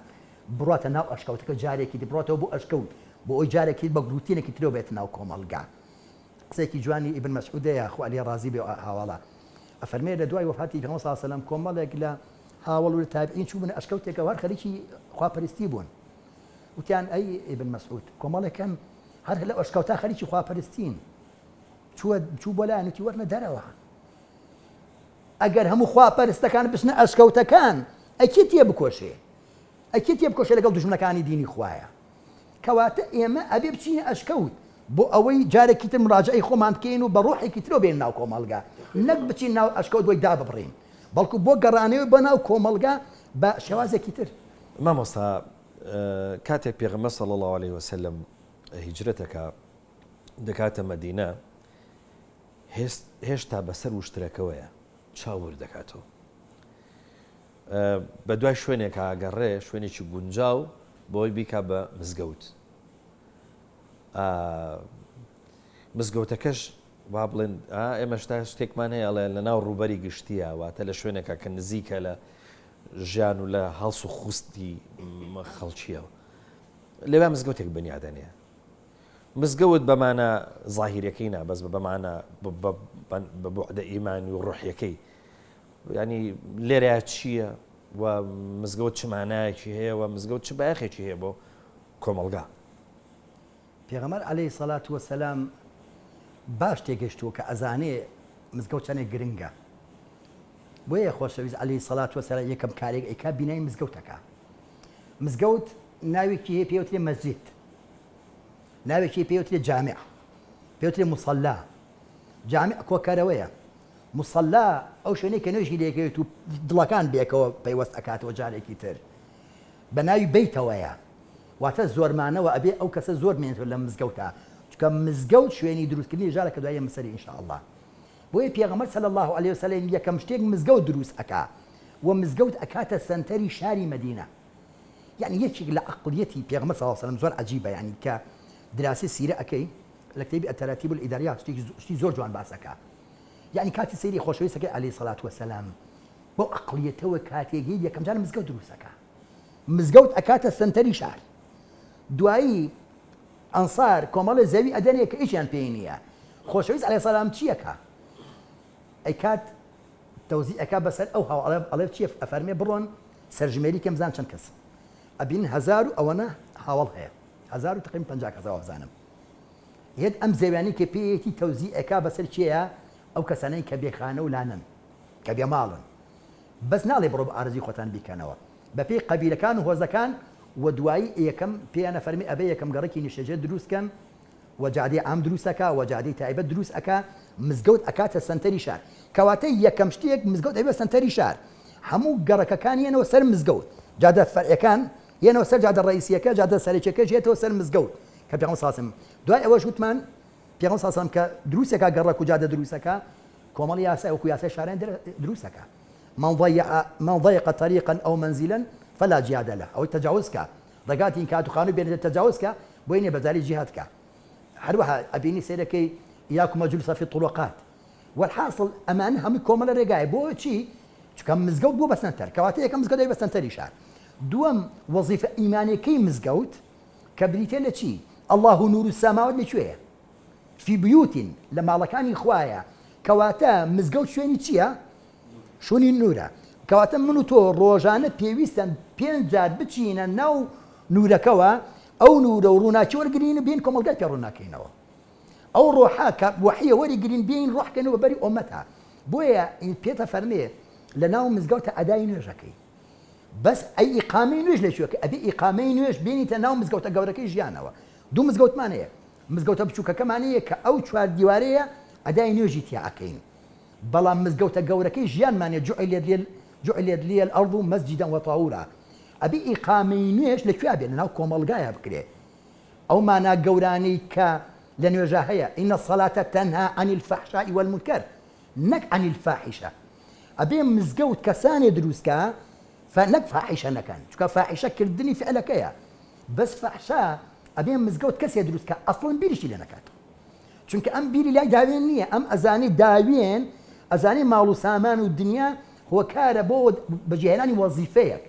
بڕواتە ناو ئەشکەوتەکە جارێکی دی بڕواتەوە بۆ ئەشکەوت بۆ ئەوەی جارێکی تر بە گڕوتینێکی ترەوە بێتە ناو کۆمەڵگا. قسەیەکی جوانی ئیبن مەسعود هەیە خوا لێی ڕازی بێ هاواڵە ئەفەرمێ لە دوای وەفاتی پێغەمبەر صلی اللە علیە وسلم کۆمەڵێک لە هاوەڵ و لە تابعین چووبوونە ئەشکەوتێکەوە هەر خەریکی خواپەرستی بوون وتیان ئەی ئیبن مەسعود کۆمەڵێک هەن هەر لە ئەشکەوتا خەریکی خواپەرستین چووە چوو بۆ لایان وتی وەرنە دەرەوە ئەگەر هەموو خواپەرستەکان بچنە ئەشکەوتەکان ئەی کێ تێ بکۆشێ ئەی کێ تێ بکۆشێ لەگەڵ دوژمنەکانی دینی خوایە کەواتە ئێمە ئەبێ بچینە ئەشکەوت بۆ ئەوەی جارێکی تر مراجعەی خۆمان بکەین و بە ڕۆحێکی ترەوە بێین ناو کۆمەڵگا نەک بچین ناو ئەشکەوت بۆی داببڕین بەڵکو بۆ گەڕانەوەی بۆ ناو کۆمەڵگا بە شێوازێکی تر. مامۆستا کاتێک پێغەمبەر صلی اللە علیه وسلم هیجرەت ئەکا دەکاتە مەدینە هێشتا بەسەر وشترەکەوەیە چاو ورد دەکاتەوە بە دوای شوێنێکا ئەگەڕێ شوێنێکی گونجاو بۆی بیکا بە مزگەوت مزگەوتەکەش وا بڵێن ئێمە شتا شتێکمان هەیە ئەڵێن لە ناو ڕووبەری گشتیە واتە لە شوێنێکە کە نزیکە لە ژیان و لە هەڵس و خوستی خەڵکیەوە لەوێ مزگەوتێک بنیادەنێ مزگەوت بە مانا زاهیرەکەی نا بەس بە مانا بە بوعدە ئیمانی و ڕۆحیەکەی یانی لێرەیا چییە و مزگەوت چ مانایەکی هەیە و مزگەوت چ بایەخێکی هەیە بۆ کۆمەڵگا؟ پێغەمبەر عەلەیهی سەلات وەسەلام باش تێگەشتووە کە ئەزانێ مزگەوت چەنێک گرنگە بۆیە خۆشەویست عەلەیهی سەلات وەسەلام یەکەم کارێک ئەیکا بینای مزگەوت ئەکا مزگەوت ناوێکی هەیە پێی وترێ مەسجد ناوێکی پێی وترێ جامع پێی وترێ مصلى جامع کۆکەرەوەیە مصلى ئەو شوێنەی کە نوێژی لێکەوێت و دڵەکان بێکەوە پەیوەست ئەکاتەوە جارێکی تر بە ناوی بەیتەوەیە واتە زۆرمانەوە ئەبێ ئەو کەسە زۆر بمێنێتەوە لە مزگەوتا چونکە مزگەوت شوێنی دروستکردنی ژارە کە دوایی مەسەری ان شاء اللە بۆیە پێغەمبەر صلی اللە علیە وسلم یەکەم شتێک مزگەوت دروست ئەکا و مزگەوت ئەکاتە سەنتەری شاری مەدینە یعنی یەکێک لە عەقڵیەتی پێغەمبەر صلی اللە علیە وسلم زۆر عەجیبە یعنی کە دراسی سیرە ئەکەی لە کتێبی التراتیب الاداریە شتێکی شتی زۆر جوان باس ئەکا یعنی کاتی سەیری خۆشەویستەکەی علیە سەلات وسلام بەو عەقڵیەتەوە کاتێک یەکەم جار مزگەوت دروست ئەکا مزگەوت ئەکاتە سەنتەری شار دوایی ئەنسار کۆمەڵێ زەوی ئەدەنێ کە هیچیان پێی نییە خۆشەویست علیە سەلام چی ئەکا ئەیکات تەوزی ئەکا بەسەر ئەو هاو ئەڵێ ئەڵێ چیە ئەفەرمێ بڕۆن سەرژمێری کەم بزان چەند کەس ئەبین هەزار و ئەوەنە هاوەڵ هەیە هەزار و تقریبا 50 کەس وابزانم یەت ئەم زەویانەی کە پێیەتی تەوزی ئەکا بەسەر کێیە ئەو کەسانەی کە بێخانە و لانەن کە بێماڵن بەس ناڵێ بڕۆ بە ئارەزوی خۆتان بیکەنەوە بەپێی قەبیلەکان و هۆزەکان و دوایی یەکەم پێیان ئەفەرمێ ئەبێ یەکەم گەڕەکی نیشتەجێ دروست کەن و جادەی عام دروست ئەکا و جادەی تایبەت دروست ئەکا مزگەوت ئەکاتە سەنتەری شار کەواتە یەکەم شتێک مزگەوت ئەبێ سەنتەری شار هەموو گەڕەکەکان یەنەوە سەر مزگەوت جادە فەرعەکان یەنەوە سەر جادە ڕئیسیەکە جادە سەرەکیەکەش یەتەوە سەر مزگەوت کە پێغەمبەر صلی الله دوای ئەوەش وتمان پێغەمبەر صلی الله کە دروستەکە گەڕەک و جادە دروستەکە کۆمەڵی یاسای وەکو یاسای شاران دروستەکە من ضيع من ضيق طريقا او منزلا فلا جهاد له ئەوەی تەجاوز کا ڕێگا تین کات و خانوو بێنێتە تەجاوز کا بۆی نیە بەشداری جیهاد کا هەروەها ئەبینی سەیرەکەی اياكم والجلوس في الطرقات والحاصل ئەمانە هەمووی کۆمەڵە ڕێگایە بۆ چی چونکە مزگەوت بووە بە سەنتەر کەواتە یەکەم مزگەوت دەبێت بە سەنتەری شار دووەم وەزیفە ئیمانیەکەی مزگەوت کە بریتیە لە چی الله نور السماوات لە کوێیە فی بیوت لە ماڵەکانی خوایە کەواتە مزگەوت شوێنی چییە؟ شوێنی نورە کەواتە من و تۆ ڕۆژانە پێویستە پێنج جار بچینە ناو نورەکەوە ئەو نورە و ڕووناکی وەرگین و بین کۆمەڵگای پێ ڕووناکەینەوە ئەو ڕۆحە کە وەحیە وەریگرین بین ڕۆحکەنەوە بەری ئۆمەتە بۆیە پێتە فەرمێ لە ناو مزگەوتە ئەدای نوێژەکەی بەس ئەی ئیقامەی نوێژ لە کوێ ئەبێ ئیقامەی نوێژ بێنیتە ناو مزگەوتە گەورەکەی ژیانەوە دوو مزگەوتمان هەیە مزگەوتە بچووکەکەمان هەیە کە ئەو چوار دیوارەیە ئەدای نوێژی تیا ئەکەین بەڵام مزگەوتە گەورەکەی ژیانمان هەیە جعلت لی جعلت لی الارض مسجدا وطهورا ئەبێ ئیقامەی نوێژ لە کوێ بێ لەناو کۆمەڵگایا بکرێ ئەو مانا گەورانەی کە. لە نوێژا هەیە، ان الصلاة تنهی عن الفحشاء والمنکر، نەک عن الفاحشە. ئەبێ مزگەوت کەسانێ دروست کا فە نەک فاحیشە نەکەن چونکە فاحیشە کردنی فعلەکەیە بەس فەحشا ئەبێ مزگەوت کەسێ دروست کا ئەسڵەن بیریشی لێ نەکاتەوە چونکە ئەم بیری لای داوێن نییە ئەم ئەزانێ داوێن ئەزانێ ماڵ و سامان و دنیا هۆکارە بۆ بەجێهێنانی وەزیفەیەک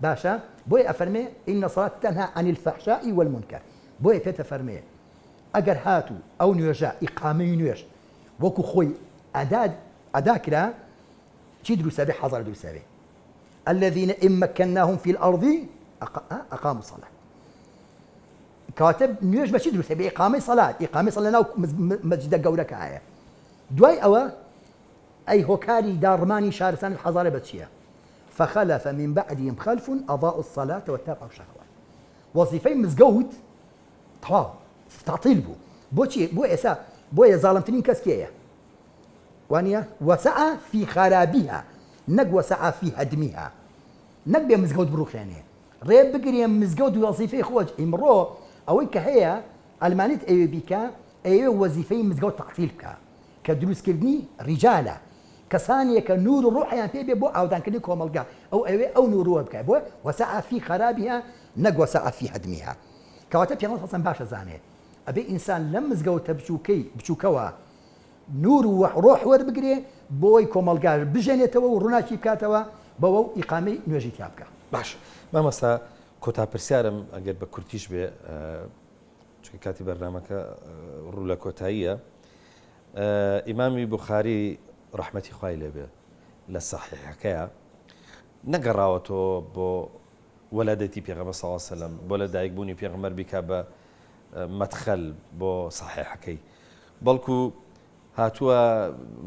باشە بۆیە ئەفەرمێ ان الصلاة تنهی عن الفحشاء والمنکر بۆیە پێت ئەفەرمێ ئەگەر هاتوو ئەو نوێژە ئیقامەی نوێژ وەکو خۆی ئەدا ئەدا کرا چی دروست ئەبێ حەزار دروست ئەبێ الذين إن مكناهم في الأرض أقاموا الصلاة کەواتە نوێژ بەچی دروستە بە ئیقامەی سەلات ئیقامەی سەلات لەناو مەسجدە گەورەکە هەیە دوای ئەوە ئەی هۆکاری داڕمانی شارستانی حەزارە بە چییە فخلف من بعدهم خلف أضاعوا الصلاة واتبعوا الشهوات وەزیفەی مزگەوت تەواو تعطیل بوو بۆچی بۆ ئێسا بۆیە زاڵمترین کەس کێیە وانیە وسعی فی خرابها نەک وسعی فی هدمها نەک بێ مزگەوت بڕوخێنێ ڕێ بگرێ مزگەوت وەزیفەی خۆج ئیمڕۆ ئەوەی کە هەیە عەلمانیت ئەوێ بیکا ئەیەوێ وەزیفەی مزگەوت تەعتیل بکا کە دروستکردنی ڕیجالە کەسانێکە نور و ڕۆحیان پێ بێ بۆ ئاودانکردنی کۆمەڵگا ئەو ئەوێ ئەو نوروە بکا بۆ وسعی فی خرابها نەک وسعی فی هدمها کەواتە پێغەمبەر صلی اللە علیە وسلم باش ئەزانێ ئەبێ ئینسان لەم مزگەوتە بچوکەی بچوکەوە نور و ڕۆح وەربگرێ بۆی کۆمەڵگا بژێنێتەوە و ڕووناکی بکاتەوە بەوە و ئیقامەی نوێژی تیا بکا. باشە مامۆستا کۆتا پرسیارم ئەگەر بە کورتیش بێ چونکە کاتی بەرنامەکە ڕوو لە کۆتاییە ئیمامی بوخاری ڕەحمەتی خوای لێبێ لە سەحیحەکەیا نەگەڕاوەتەوە بۆ وەلادەتی پێغەمبەر صلی اللە علیە وسلم بۆ لە دایک بوونی پێغەمبەر بیکا بە مەدخەل بۆ سەحیحەکەی بەڵکو هاتووە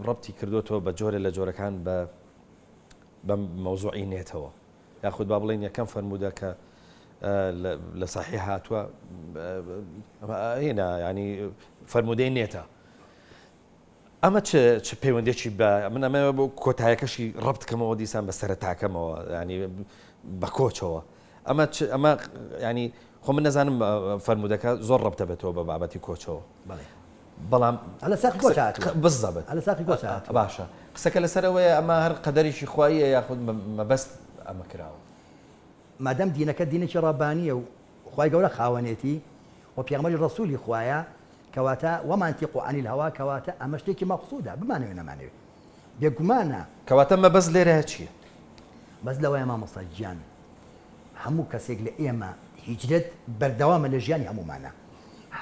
ڕەبتی کردوتەوە بە جۆرە لە جۆرەکان بە بە مەوزوعی نێتەوە یاخود با بڵێن یەکەم فەرموودە کە لە سەحیح هاتووە هێنا ینی فەرموودەی نێتە ئەمە چ چ پەیوەندێکی بە من ئەمە بۆ کۆتایەکەشی ڕەبت کەمەوە دیسان بە سەرەتاکەمەوە ینی بە کۆچەوە ئەمە چ ئەمە ینی خۆ من نەزانم فەرموودەکە زۆر ڕەبتە بێتەوە بە بابەتی کۆچەوە بەڵێ بەڵام لە ساقی کۆچ هاتووە بالضبط لە ساقی کۆچ هاتووە باشە قسەکە لەسەرەوەیە ئەمە هەر قەدەرێکی خواییە یاخود مەبەست ئەمە کراوە مادام دینەکە دینێکی ڕەبانییە و خوای گەورە خاوەنێتی و پێغەمبەری ڕەسوولی خوایە کەواتە، وما ینطق عن الهوی، کەواتە ئەمە شتێکی مەقسودە بمانەوێ نەمانەوێ بێگومانە. کەواتە مەبەست لێرە چیە؟ بەس لەوەیە مامۆستا گیان هەموو کەسێک لە ئێمە هیجرەت بەردەوامە لە ژیانی هەموومانا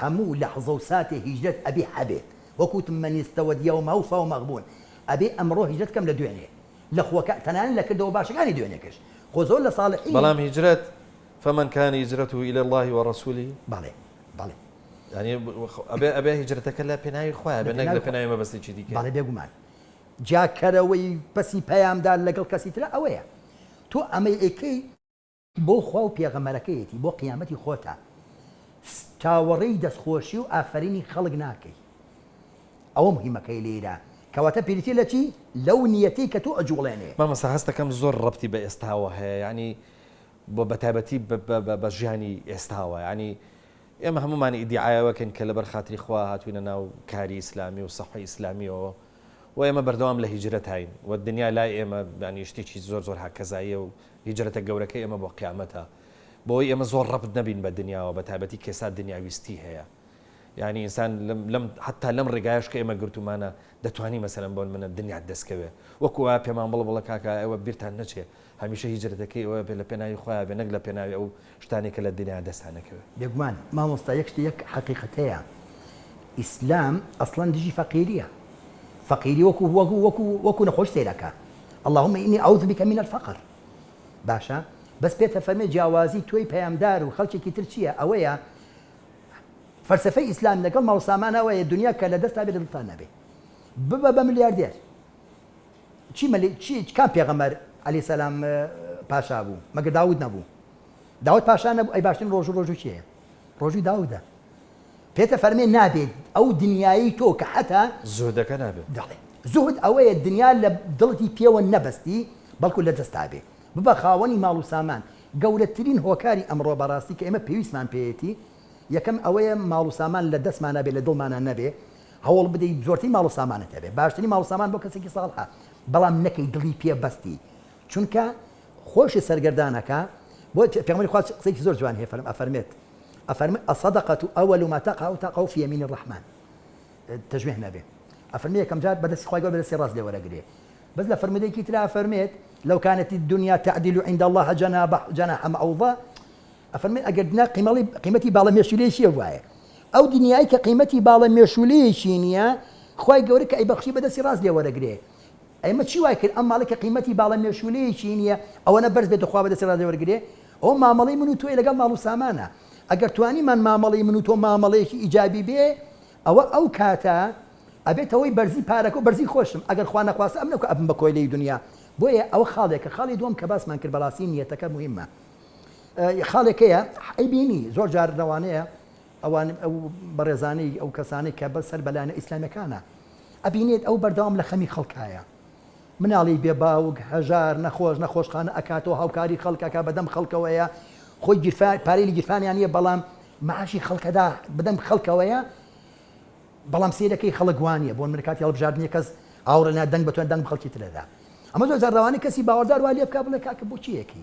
هەموو لەحزە و ساتێ هیجرەت ئەبێ هەبێ وەک وتم من استوت یومه فهو مغبون ئەبێ ئەمڕۆ هیجرەت کەم لە دوێنێ لە خوەکە تەنانەت لە کردەوە باشەکانی دوێنێکەش خۆ زۆر لە صالحین بەڵام هیجرەت فمن کان هجرته الی اللە ورسوله. بەڵێ بەڵێ. یانی ئەبێ ئەبێ هیجرەتەکە لە پێناوی خوایە بێ نەک لە پێناوی مەبەستێکی دیکە. بەڵێ بێگومان. جیاکەرەوەی پەسی پەیامدار لەگەڵ کەسی ترا ئەوەیە تۆ ئەمەی ئەیکەی بۆ خوا و پێغەمبەرەکەیەتی بۆ قیامەتی خۆتە چاوەڕێی دەستخۆشی و ئافەرینی خەڵک ناکەی ئەوە مهیمەکەی لێرە کەواتە پریتیە لە چی لەو نیەتەی کە تۆ ئەجوڵێنێ. مامۆستا هەستەکەم زۆر ڕەبتی بە ئێستاوە هەیە یانی بۆ بەتایبەتی بە ژیانی ئێستاوە یانی ئێمە هەموومان ئیدیعای ئەوە کەین کە لەبەر خاتری خوا هاتووینە ناو کاری ئیسلامی و سەحوەی ئیسلامیەوە و ئێمە بەردەوام لە هیجرەتاین و دنیا لای ئێمە یانی شتێکی زۆر زۆر هاکەزاییە و هیجرەتە گەورەکەی ئێمە بۆ قیامەتە بۆی ئێمە زۆر ڕەبت نەبین بە دنیاوە بە تایبەتی کە ئێستا دنیاویستی هەیە یانی ئینسان لەم حتا لەم ڕێگایەش کە ئێمە گرتوومانە دەتوانی مەسەلەن بۆ منە دنیات دەستکەوێ وەکو وا پێمان بڵێ بڵێ کاکە ئێوە بیرتان نەچێ هەمیشە هیجرەتەکەی ئەوە بێ لە پێناوی خوایە بێ نەک لە پێناوی ئەو شتانەی کە لە دنیا دەستان ئەکەوێ. بێگومان مامۆستا یەک شت یەک حەقیقەت هەیە ئیسلام ئەسڵەن دژی فەقیریە فەقیری وەکو وەکو وەکو وەکو نەخۆش سەیر ئەکا اللهم انی اعوذ بک من الفقر باشە بەس پێت ئەفەرمێ جیاوازی تۆی پەیامدار و خەڵکێکی تر چییە ئەوەیە فەلسەفەی ئیسلام لەگەڵ ماڵ و سامان ئەوەیە دنیا کە لە دەستا بێ لە دڵتا نەبێ ببە بە ملیاردێر چی مەلی چی کام پێغەمبەر عەلەیهی سەلام پاشا بوو مەگەر داود نەبوو داود پاشا نەبوو ئەی باشترین ڕۆژوو ڕۆژوو کێیە ڕۆژووی داودە پێتە فەرمێ نابێت ئەو دنیایی تۆ کە حەتا زوهدەکە نابێت دەڵێ زوهد ئەوەیە دنیا لە دڵتی پێوە نەبەستی بەڵکو لە دەستا بێ ببە خاوەنی ماڵ و سامان گەورەترین هۆکاری ئەمڕۆ بەڕاستی کە ئێمە پێویستمان پێیەتی. یەکەم ئەوەیە ماڵ و سامان لە دەستمانا بێ لە دڵمانا نەبێ هەوڵ بدەی زۆرترین ماڵ و سامانت هەبێ باشترین ماڵ و سامان بۆ کەسێکی ساڵحە بەڵام نەکەی دڵی پێ بەستی چونکە خۆشی سەرگەردان ئەکا بۆ پێغەمبەری خوا قسەیەکی زۆر جوان هەیە فەرم ئەفەرمێت ئەفەرمێ الصدقة اول ما تقع تقع في يمين الرحمن تەژوێه نەبێ ئەفەرمێ یەکەم جار بەدەستی خوای گەورە بەدەستی ڕاست لێ وەرەگرێ بەس لە فەرموودەیەکی ترا ئەفەرمێت لو كانت الدنيا تعدل عند الله جناح جناح بعوضة ئەفەرمێ ئەگەر دنیا قیمەڵی قیمەتی باڵە مێشولەیەکی هەبوایە ئەو دنیای کە قیمەتی باڵە مێشولەیەکی نییە خوای گەورە کە ئەیبەخشی بەدەستی ڕاست لێ وەرەگرێ ئێمە چی وای کرد ئەم ماڵەی کە قیمەتی باڵە مێشوولەیەکی نییە ئەوەنە بەرز بێت و خوا بەدەستی ڕاست لێ وەرگرێ؟ ئەوە مامەڵەی من و تۆیە لەگەڵ ماڵ و سامانە. ئەگەر توانیمان مامەڵەی من و تۆ مامەڵەیەکی ئیجابی بێ ئەوە ئەو کاتە ئەبێتە هۆی بەرزی پارەکە و بەرزی خۆشم ئەگەر خوا نەخواستە ئەم نەکو ئەبم بە کۆیلەی دونیا. بۆیە ئەوە خاڵێکە. خاڵی دووەم کە باسمان کرد بەڕاستی نیەتەکە موهیمە. خاڵێکەیە ئەیبینی زۆر جار لەوانەیە ئەوان ئەو بەڕێزانەی ئەو کەسانەی کە بە سەر بە لایەنە ئیسلامیەکانە ئەبینێت ئەو بەردەوام لە خەمی خەڵکایە مناڵی بێ باوک هەژار نەخۆش نەخۆشخانە ئەکاتەوە هاوکاری خەڵک ئەکا بەدەم خەڵکەوەیە خۆی گیرفا پارەی لە گیرفانیان نیە بەڵام معاشی خەڵکەدا بەدەم خەڵکەوەیە بەڵام سەیرەکەی خەڵک وانە بۆ من کاتی هەڵبژاردنی کەس ئاوڕ نا دەنگ بەتوان دەنگ خەڵکی ترەدا ئەمە زۆر جار ڕەوانی کەسی باوەڕدار وا لێ بکا بڵێ کاکە بۆ چیەکی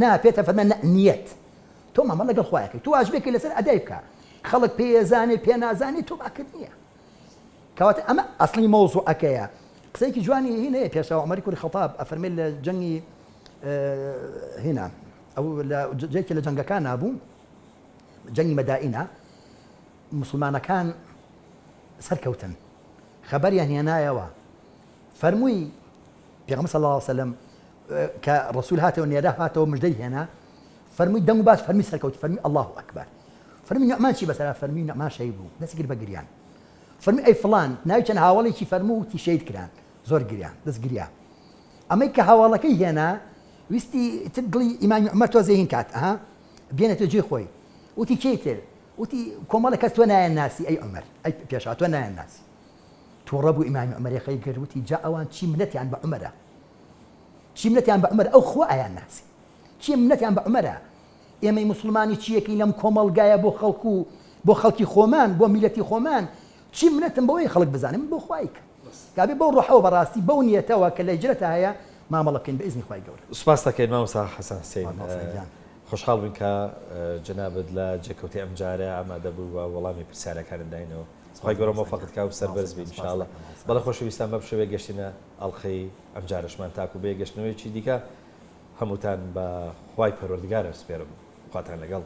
نا پێتە فەرمە نیەت تۆ مامەڵە لەگەڵ خوایەکەی تۆ واجبێکی لەسەر ئەدای بکە خەڵک پێ ئەزانێ پێ نازانێ تۆ باکت نییە کەواتە ئەمە ئەسڵی مەوزوعەکەیە قسەیەکی جوانی هینەیە پێشەوە عومەری کوڕی خەتاب ئەفەرمێ لە جەنگی هینا ئەو لە جێکی لە جەنگەکان نابوو جەنگی مەدائینە مسلمانەکان سەرکەوتن خەبەریان هێنایەوە فەرمووی پێغەمبەر صلی الله علیه وسلم کە ڕسول هاتەوە نێرە هاتەوە مژدەی هێنا فەرمووی دەنگ و باس فەرمی سەرکەوت فەرمی اللە اکبر فەرمی نوعمان چی بەسەرا فەرمی نوعمان شەهید بوو دەستی کرد بە گریان فەرمی ئەی فڵان ناوی چەند هاوەڵێکی فەرموو وتی شەهید کران زۆر گریان دەست گریا ئەمەی کە هاواڵەکەی هێنا ویستی تر دڵی ئیمامی عومەر تۆزێ هین کات ئەها بێنێتە جێی خۆی وتی کێی تر وتی کۆمەڵە کەس تۆ نایەن ناسی ئەی عومەر ئەی پێشا تۆ نایەن ناسی تووڕە بوو ئیمامی عومەر یەخەی گرت وتی جا ئەوان چی منەتیان بە عومەرە چی منەتیان بە عومەر ئەو خوا ئەیان ناسی چیە منەتیان بە عومەرە؟ ئێمەی موسڵمانی چیەکەین لەم کۆمەڵگایە بۆ خەڵک و بۆ خەڵکی خۆمان بۆ میلەتی خۆمان چی منەتم بەوەی خەڵک بزانێ من بۆ خوای کەم کابێ بەو ڕۆحەوە بەڕاستی بەو نیەتەوە کە لە هیجرەتا هەیە مامەڵە بکەین بە ئیزنی خوای گەورە. سوپاست دەکەین مامۆستا حەسەن حسین خۆشحاڵ بووین کە جەنابت لە جێکەوتەی ئەمجارە ئامادە بووی و وەڵامی پرسیارەکانت داینەوە خوای گەورە مۆفەقت کا و سەربەرز بی ان شاء اللە بەڵێ خۆشەویستان بەم شێوەیە گەشتینە ئەڵقەی ئەمجارەشمان تاکو بە یەکگەشتنەوەیەکی دیکە هەمووتان بە خوای پەروەردگار ئەسپێرم خواتان لەگەڵ.